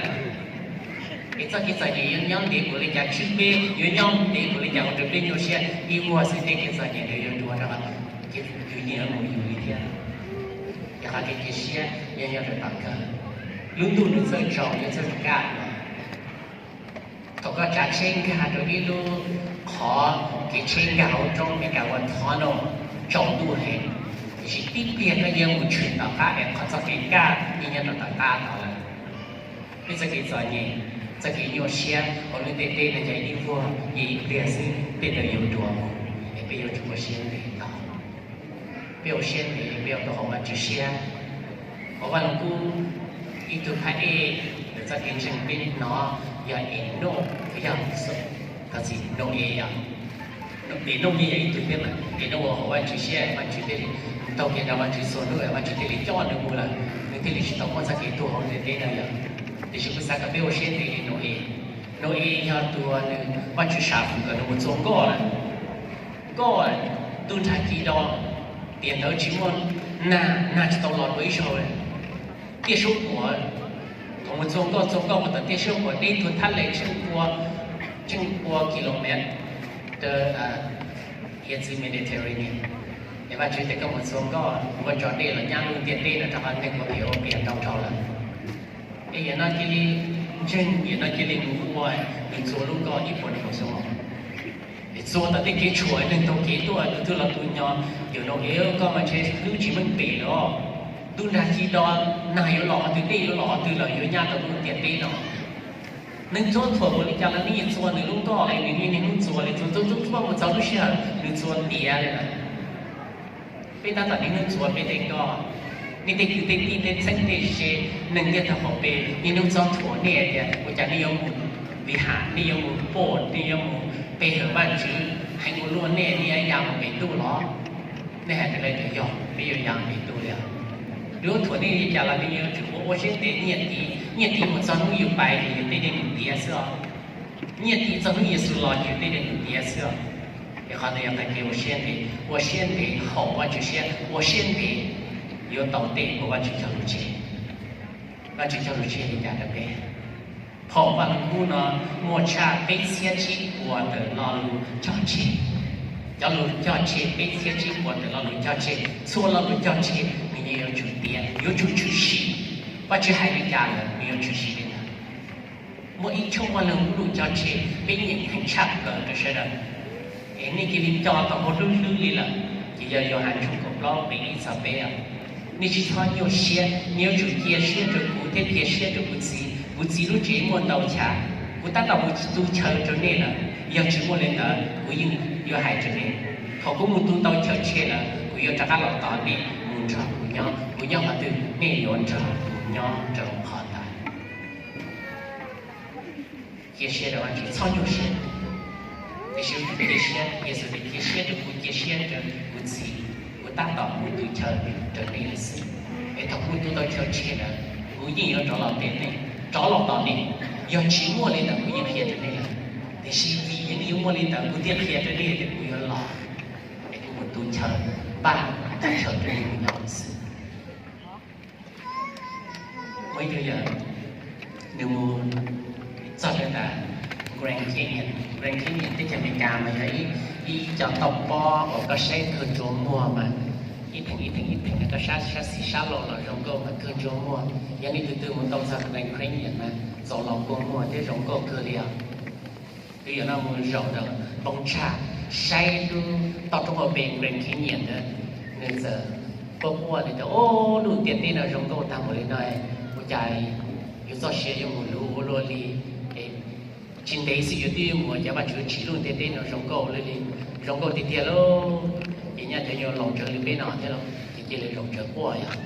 Es txoj kev txom nyem yuav nyob ntev npaum li cas, tswj peb yuav nyob ntev npaum li cas ua rau peb nyuaj siab, ib vuag xwb tej kev txom nyem ntawd yuav dua rau yus nyiam mus yus li thiab. Yog qhov kev cia siab yog nyob rau tom kawg, lub ntuj nws txawj tsaus nws txawj kaj. Thaum koj tsav tsheb nkag rau ib lub qhov kev tsheb nkag hauv roob Meskas ua thov no, tsaus ntuj heev, tiam sis tib pliag koj yuav mus tshwm tom qab es qhov txoj kev kaj yeej nyob rau tom qab tod lawm. Peb txoj kev txom nyem, txoj kev nyuaj siab hauv lub ntiaj teb no yog ib vuag, yog ib pliag xwb peb tau yuav dua mus, es peb yuav tsum ua siab ntev tos. Peb ua siab ntev peb yuav tau haum Vajtswv siab. Hauv Vaj Lug Kub ib tug phab ej ntawm txoj kev ntseeg peb hnov yog Enauj, yog koj txiv Nau-es os. Enauj yeej yog ib tug thiab mas, Enauj ua haum Vajtswv siab, Vajtswv thiaj li taug kev nrog Vajtswv txhua hnub, Vajtswv thiaj li coj nws mus lawm, nws thiaj li tsis tau muaj txoj kev tuag hauv ntiaj teb no yog. Tiam sis kuv xav kom peb ua siab ntev li Nau-es. Nau-es yog tus uas nws, Vajtswv sam hwm kom nws mus txua nkoj lawm. Nkoj, ntuj nrag ci do, tiam ntawd tsis muaj nag, nag tsis tau los dua ib zaug li. Tiaj suab puam, thaum mus txua nkoj, txua nkoj mus tom tiaj suab puam deb tuag thab le tsheej pua, tsheej pua kilomev rau hiav txwv Mediterranean. Es Vajtswv tias koj mus txua nkoj, ua tso dej los nyab lub ntiaj teb no rau qhov neeg ua phem ua qias ntau dhau lawm. Es yam no cia li ntseeg, yam no cia li mus ua, nws txua lub nkoj ib puas nees nkaum xyoo. Es txua tom tej kev tshuam, neeg taug kev tuaj tus twg los tus nyo, yawm Nau-es, koj mas ntshe hlwb tsis meej pem lawm. Ntuj nrag ci do, nag yuav los qhov twg, dej yuav los qhov twg los yuav nyab tau lub ntiaj teb no. Neeg txhua txhua ua li cas los nws yeej txua nws lub nkoj li, nws niaj hnub txua li, txua txua txua mus txog lub sij hawm nws txua tiav li lawm. Peb tab tom niaj hnub txua peb tej nkoj, nej tej kwv tej tij tej txheeb tej ze, neeg ntiaj teb hauv pes niaj hnub txob thuam nej tias ua cas nej yuav mus vij has, nej yuav mus pom, nej yuav mus pe hawm Vajtswv heev ua luaj, nej, nej yuav ya mus pem ntuj los? Nej hais tias, yog, peb yuav ya pem ntuj li os. Yuav thuam nej li cas los nej yuav tsum ua, ua siab ntev, nyiaj tiv, nyiaj tiv mus txog hnub yus pais ces yus tej dej nws tiav xwb os. Nyiaj tiv txog hnub Yexus los ces tej dej nws tiav xwb. Ces qhov ntawd yog qhov kev ua siab ntev, ua siab ntev haum Vajtswv siab, ua siab ntev yuav tau tej uas Vajtswv cog lus tseg. Vajtswv cog lus tseg li cas rau peb? Phau Vaj Lug Kub no muaj tshaj peb txhiab tsib puas ntawm lo lus cog tseg. Cov lus cog tseg peb txhiab tsib puas ntawm lo lus cog tseg, txhua lo lus cog tseg nws yeej yuav tsum tiav, yuav tsum tshwm sim. Vajtswv hais li cas lawm nws yuav tshwm sim li ntawd. Muaj ib tshoob Vaj Lug Kub lus cog tseg peb nyeem heev tshaj plaws rau sawv daws. Es nej cia li nco tau hauv hlwb hlwb li lawm, ces yog Yauhas tshooj kaum plaub nqe ib txog peb. Nej tsis txhob nyuaj siab, nej yuav tsum cia siab rau kuv thiab cia siab rau kuv txiv. Kuv txiv lub tsev muaj ntau chaw, kuv tab tom mus tu chaw rau nej lawm. Yog tsis muaj li ntawd kuv yeej yuav hais rau nej, thaum kuv mus tu tau chaw tseg lawm kuv yuav rov qab los tos nej mus nrog kuv nyob. Kuv nyob qhov twg nej yuav nrog kuv nyob rau qhov ntawd. Cia siab rau Vajtswv, txhob nyuaj siab. Tiam sis cia siab, Yexus tias cia siab rau kuv, cia siab rau kuv txiv, kuv tab tom mus tu chaw rau nej lawm xwb. Es thaum kuv tu tau chaw tseg lawm, kuv yeej yuav rov los tes nej, rov los tos nej. Yog tsis muaj li ntawd kuv yeej qhia rau nej lawm, tiam sis vim yeej yuav muaj li ntawd kuv thiaj qhia rau nej tias kuv yuav los, es kuv mus tu chaw, npaj chaw rau nej mus nyob xwb. Muaj ib tug yawg, nws mus txog rau ntawm Grand Canyon. Grand Canyon teb chaws Amelikas mas yog ib, ib co toj pob uas koj saib kawg ntsua muag mas, ib theem ib theem ib theem koj saib sab xis sab laug los zoo nkauj mas kawg ntsua muag. Yog nej tus twg mus tau txog Grand Canyon mas txaus los kua muag thiab zoo nkauj kawg li os. Tus yawg no mus zaum ntawm npoo tshaj, saib lub toj roob hauv pes Grand Canyon ntawd, nws txawm quaj quaj tias, Ob, lub ntiaj teb no zoo nkauj tag npaum li no, ua cas yus txoj sia yuav mus luv ua luaj li. Tsis ntev xwb yus twb yuav mus, cas Vajtswv tsim lub ntiaj teb no zoo nkauj li, zoo nkauj tiag tiag lauj. Ces nyaj cov nyuag laus tsawv li peb no thiab lauj, ces cia li laus tsawv quaj yog.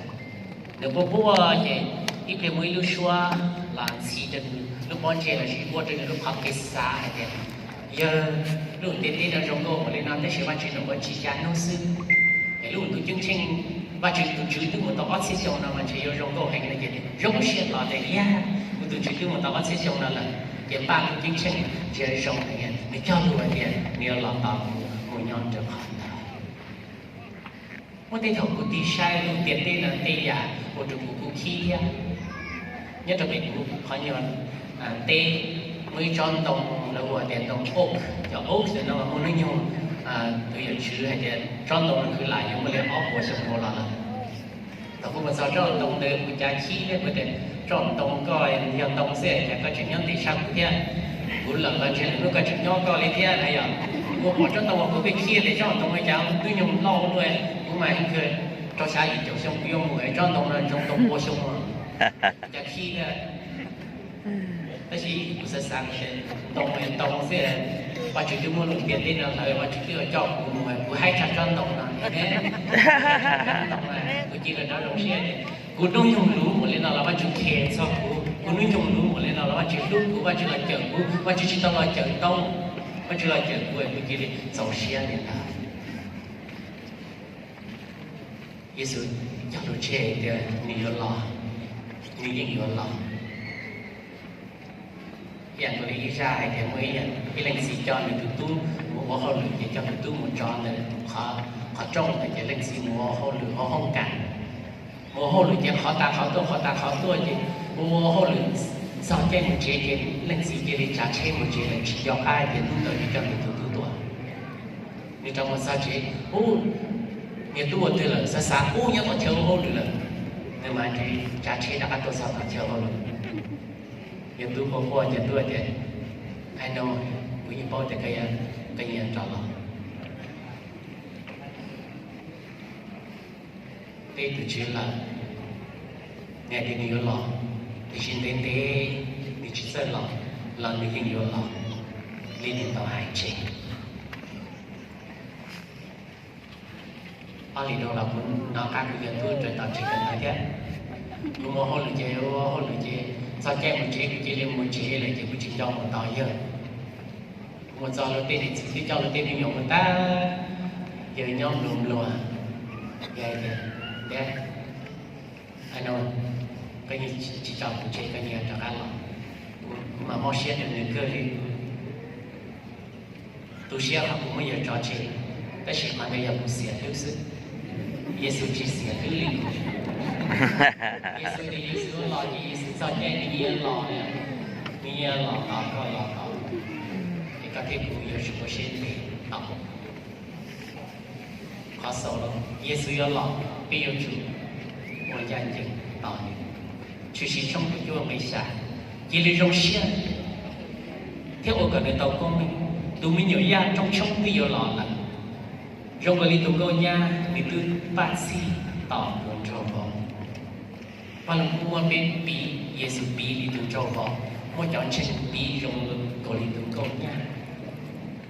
Nws quaj quaj ces ib pliag muaj ib lub suab los ntxhi rau nws lub pob ntseg los sis ua rau nws lub qhov kev xav hais tias, Yawg, lub ntiaj teb no zoo nkauj npaum li no tab sis Vajtswv nws ua tsis xya hnub xwb. Es lub ntuj ceeb tsheej, Vajtswv tus Tswv twb mus tau ob txhiab xyoo no mas ntshe yuav zoo nkauj heev no ces zoo siab los tias, Yag, kuv tus Tswv twb mus tau ob txhiab xyoo no lawm. Ces npaj lub ceeb tsheej ntshe zoo heev, nws cog lus hais tias nws yuav los tos kuv mus nyob rau qhov ntawd. Muaj tej thaum kuv tig saib lub ntiaj teb no tej yam ua rau kuv kuj khib thiab. Nyob rau pem kuv qhov nyuag teb muaj ib tsob ntoo lawv hu tias ntoo oak, cov oak no muaj hnub nyoog, tus yawm tswv hais tias tsob ntoo no kwv lam yuav muaj li ob puas xyoo ua los lawm. Thaum kuv mus txog tsob ntoo ntawd kuv cav khib thiab kuv tias, Tsob ntoo, koj yog ntoo xwb cas koj tseem nyob ntev tshaj kuv thiab? Kuv lawm los ntshe lwm hnub koj tseem nyob koj li thiab na yog. Kuv pom tsob ntoo uas kuv pheej khib tias tsob ntoo cas hnub nyoog loj ua luaj, kuv mas heev kawg, rau xya yim caum xyoo kuv yuav mus es tsob ntoo no zoo ntoo pua xyoo no, cas khib thiab. Tab sis kuv xav xav, ntoo ntoo xwb, Vajtswv twb muab lub ntiaj teb no hlawv, Vajtswv twb coj kuv mus, kuv haib tshaj tsob ntoo no. Ntoo, kuv cia li rov zoo siab tias kuv hnub nyoog luv npaum li no los Vajtswv care txog kuv, kuv hnub nyoog luv npaum li no los Vajtswv hlub kuv, Vajtswv los cawm kuv, Vajtswv tsis tau los cawm ntoo, Vajtswv los cawm kuv, kuv cia li txaus siab li ntawd. Yexus cog lus tseg tias nws yuav los, nws yeej yuav los. Ib yam nkaus li ib zaj hais tias muaj ib leej txiv coj nws tus tub mus ua hauj lwm ces coj tus tub mus tso ntawm qhov rooj ntawd ces leej txiv mus ua hauj lwm hauv hoob kas. Mus ua hauj lwm ces qhov tas qhov tuaj qhov tas qhov tuaj ces mus ua hauj lwm txog caij mus tsev ces leej txiv cia li tsav tsheb mus tsev lawm, tsis nco qab tias hnub ntawd nws coj nws tus tub tuaj. Nws rov mus txog tsev, ub, niag tub ua twg lawm, xav xav, ub, nyob tom chaw ua hauj lwm lawm. Nws mas tsav tsheb rov qab tuaj txog tom chaw ua hauj lwm. Niag tub quaj quaj ces tub tias, I know, kuv yeej paub tias koj yuav rov los. Peb tus Tswv lawm, nws hais tias nws yuav los, tiam sis ntev ntev nws tsis txawj los, los nws yeej yuav los li nws tau hais tseg. Ob hlis dhau los kuv hnov qab kuv yawg tub raws tom tsev kawm ntawv thiab. Kuv mus hauj lwm ces, ua hauj lwm ces txog caij mus tsev kuv cia li mus tsev lawm ces kuv tsis nco mus tos yawg. Kuv mus txog luag tej niam txiv twb coj luag tej me nyuam mus tag, yawg nyob nplua nplua. Yawg hais tias, Dad, I know, koj yeej tsis tso kuv tseg, koj yeej rov qab los. Kuv mas mob siab rau nws kawg li, kuv Tu siab qhov kuv muab yawg tso tseg, tab sis qhov ntawd yog kuv xiam hlwb xwb. Yexus tsis xiam hlwb li kuv. Yexus tias Yexus yuav los ces Yexus txog caij nws yeej yuav los li, nws yeej yuav los tos koj los tos, es koj thiab kuv yuav tsum ua siab ntev tos. Qhov xaus los Yexus yuav los, peb yuav tsum ua ncaj ncees tos nws. Tshwm Sim tshooj kaum cuaj nqe xya, cia li zoo siab thiab ua kom nws tau koob meej. Tus me nyuam yaj rooj tshoob twb yuav los lawm, zoo nkaus li tus nkauj nyab nws twb paj txhij tos tus nraug vauv. Vaj Lug Kub muab peb piv, Yexus piv li tus nraug vauv, muab cov ntseeg piv zoo nkaus li tus nkauj nyab.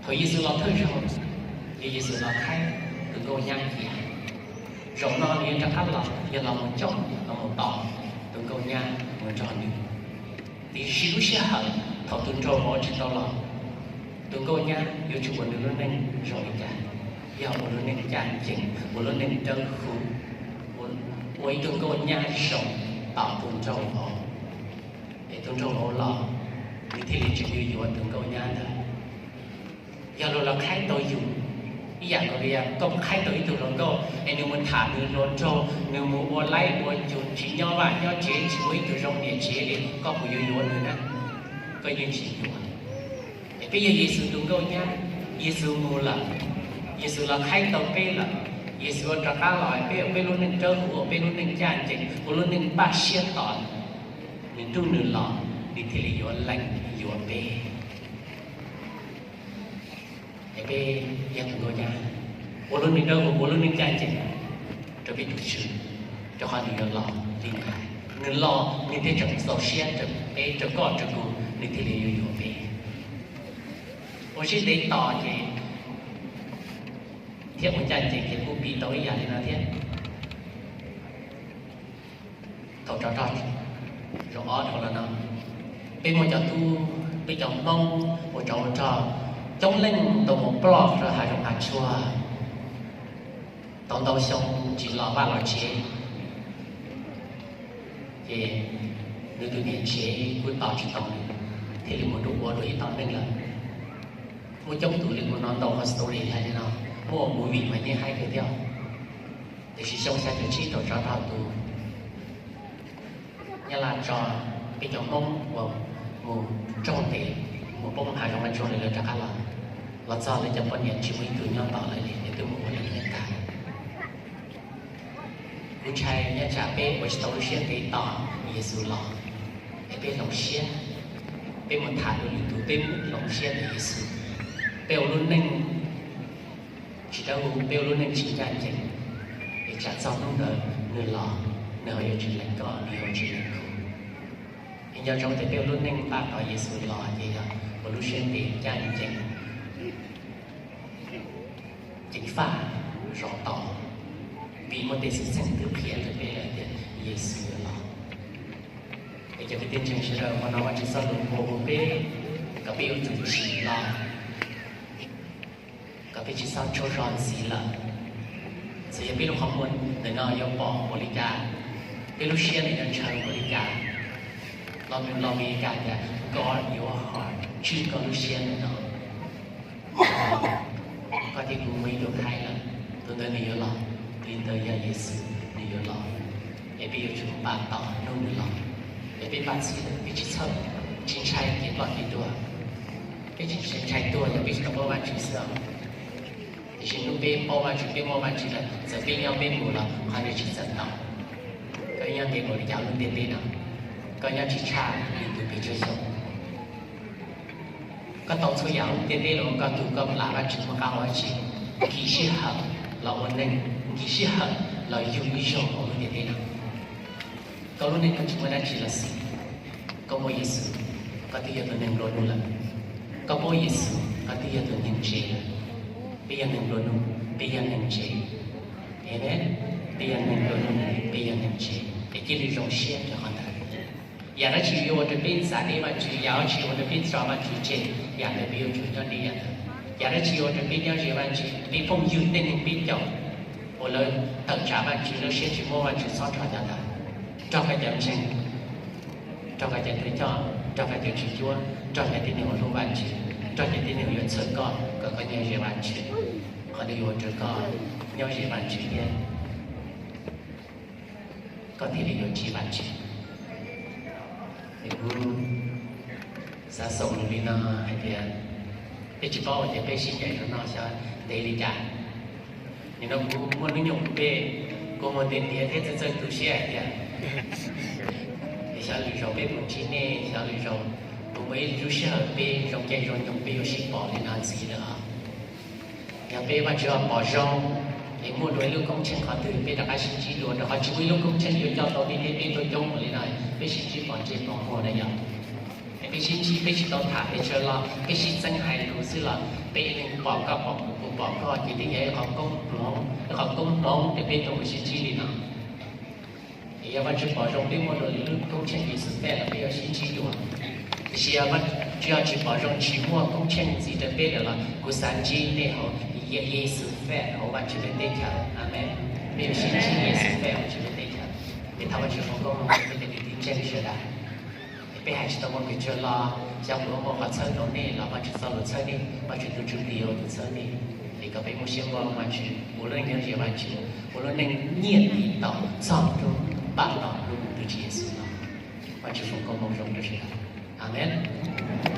Thaum Yexus los thawj zaug, ces Yexus los qhaib tus nkauj nyab cia. Zaum no nws yuav rov qab los, yog los mus coj, los mus tos tus nkauj nyab mus nrog nws. Tiam sis lub sij hawm thaum tus nraug vauv tsis tau los, tus nkauj nyab yuav tsum ua nws lub neej zoo li cas? Yog ua lub neej ncaj ncees, ua lub neej dawb huv, ua ib tug nkauj nyab zoo tos tus nraug vauv, es tus nraug vauv los, nws thiaj li tseem yuav yuav tus nkauj nyab ntawd. Yog luag los qhaib tau yus, ib yam nkaus li koj mus qhaib tau ib tug hluas nkauj es nws mus tham nws hluas nraug, nws mus ua laib ua cus, tsis nyob vaj nyob tsev, tsis muaj ib tug zoo niam tsev li, koj puas yuav yuav nws na? Koj yeej tsis yuav. Es peb yog Yexus tus nkauj nyab, Yexus mus lawm, Yexus los qhaib tau peb lawm, Yexus ua rov qab los, peb ua peb lub neej dawb huv, ua peb lub neej ncaj ncees, ua lub neej npaj siab tos nws, ntuj nws los, nws thiaj li yuav lees yuav peb. Es peb yog tus nkauj nyab, ua lub neej dawb huv, ua lub neej ncaj ncees rau peb tus Tswv, rau qhov nws yuav los li nws hais. Nws los nws thiaj tseem txaus siab rau peb, rau koj rau kuv, nws thiaj li yuav yuav peb. Ua siab ntev tos ces thiab ua ncaj ncees ces kuj piv tau ib yam li no thiab. Thaum tsov rog zaum ob dhau los no, peb muaj cov tub, peb cov Hmoob ua tsov ua rog coob leej tau mus ploj rau hav zoov hav tsuag tau ntau xyoo tsis los vaj los tsev, ces nws tus niam tsev kuj tos tsis tau nws, thiaj li mus rau ua dua ib tom neej lawm. Muaj coob tus li kuv hnov ntau qhov story hais li no, muaj movie mas yeej haib kawg thiab. Tiam sis xyoo xya caum tsib thaum tsov rog tus Nyab Laj tso peb cov Hmoob uas mus tsaug ntes, mus poob hav zoov hav tsuag lawm lawv rov qab los, los txog lawv cov poj niam tsis muaj ib tug nyob tos lawv li, lawv twb mus ua lawv neej tag. Kuv ntshai nyob tsam peb ua tsis tau lub siab ntev tos Yexus los, es peb hloov siab, peb mus tham dua lwm tus, peb hloov siab tos Yexus, peb ua lub neej tsis dawb huv, peb ua lub neej tsis ncaj ncees, es tsam txog hnub ntawd nws los, nws ho yuav tsis lees koj, nws yuav tsis lees kuv. Es nco ntsoov tias peb ua lub neej npaj tos Yexus los ces yog ua lub siab ntev ncaj ncees, ceev faj zov tau, vim muaj tej xwm txheej twb qhia rau peb lawm tias Yexus yuav los. Es cov kwv tij ntseeg sawv daws, qhov no Vajtswv txoj lus qhia rau peb kom peb yuav tsum tsim los, kom peb tsis txhob tsaug zog ntxiv lawm. Txawm yog peb lub qhov muag ntawm no yuav pom npaum li cas, peb lub siab ntawm no ntshaw npaum li cas, los mus los Meskas tias, Guard your heart, tswj koj lub siab ntawm no. Koj thiab kuv muaj ib tug Khaib lawm, tus ntawd nws yuav los, tus ntawd yog Yexus, nws yuav los. Es peb yuav tsum npaj tos hnub nws los. Es peb npaj txhij, peb tsis txhawj, tsis ntshai kev ploj kev tuag. Peb tsis ntshai tuag yog peb tsis tau paub Vajtswv xwb os. Tiam sis hnub peb paub Vajtswv, peb muaj Vajtswv lawm, txawm peb nyob peb mus los qhov ntawd tsis txawm tau. Koj nyob ntev npaum li cas lub ntiaj teb no, koj nyob tsis tshaj li tus pes tsawg xyoo. Koj tau txhua yam lub ntiaj teb los koj tug, koj lam Vajtswv muaj qab ua dab tsi? Nkim sij hawm los ua neeg, nkim sij hawm los yug ib zaug hauv lub ntiaj teb no. Koj lub neej koj tsis muaj dab tsi los xij. Koj muaj Yexus, koj twb yog tus neeg nplua nuj lawm. Koj paub Yexus, koj twb yog tus neeg ntse lawm. Peb yog neeg nplua nuj, peb yog neeg ntse. Amen. Peb yog neeg nplua nuj, peb yog neeg ntse, es cia li zoo siab rau qhov ntawd. Yam dab tsi yuav ua rau peb ntxam deb Vajtswv, yam dab tsi ua rau peb tso Vajtswv tseg, yam ntawd peb yuav tsum nyob deb yam ntawd. Yam dab tsi yuav ua rau peb nyob ze Vajtswv, peb phooj ywg tej neeg peb caum uas lawv tawm tsam Vajtswv, lawv siab tsis muaj Vajtswv, txhob nrog cov ntawd. Nrog koj cov ntseeg, nrog koj cov thawj coj, nrog koj cov tswv cuab, nrog cov tib neeg uas hlub Vajtswv, nrog cov tib neeg uas yuav txhawb koj, kom Koj nyob ze Vajtswv, qhov nws yuav ua rau koj nyob ze Vajtswv thiab, koj thiaj li yuav ntsib Vajtswv. Es kuv xav xaus lus li no hais tias, peb tsis paub tias peb sib ncaim zaum no xyov ntev li cas. Nim no kuv muaj hnub nyoog kuv peb, kuv mus ntiav ntiav thiab txawj txawj tu siab hais tias, es xyov lwm zaus peb mus ntsib nej, xyov lwm zaus kuv muaj ib lub sij hawm peb zoo caij zoo nyoog peb yuav sib pom li no ntxiv lawm os. Yog peb Vajtswv ho pom zoo, es muaj dua ib lub koob tsheej qhov twg peb rov qab sib ntsib dua, rau qhov tsis muaj ib lub koob tsheej yuav coj tau nej thiab peb tuaj coob mus li no, peb sib ntsib pom ntsej pom muag na yom. Es peb sib ntsib peb tsis tau tham pes tsawg los peb sib txeeb hais lus xwb los peb yeej pom koj pom kuv, kuv pom koj, ces twb yog ib qho koob hmoov, ib qho koob hmoov rau peb tuaj mus sib ntsib li no. Es yog Vajtswv pom zoo peb muaj dua lwm lub koob tsheej Yexus Feb los peb yuav sib ntsib dua. Tiam sis yog Vajtswv ho tsis pom zoo tsis muaj koob tsheej ntxiv rau peb lawm los kuv xav ntsib nej hauv Yexus Feb hauv Vajtswv lub teb chaws. Amees. Peb yuav sib ntsib Yexus Feb hauv Vajtswv lub teb chaws. Es thov Vajtswv foom koob hmoov rau peb cov kwv tij ntseeg sawv daws. Es peb hais tsis tau muaj pes tsawg los xyov kuv muaj qhov txhawb rau nej los Vajtswv txoj lus txhawb nej, Vajtswv tus Tswv Nplias tus txhawb nej. Es kom peb muaj siab npau Vajtswv, ua lub neej nyob ze Vajtswv, ua lub neej nyiaj dim tau txog nruab npaj los lub tus Tswv Yexus no. Vajtswv foom koob hmoov zoo rau sawv daws. Amees.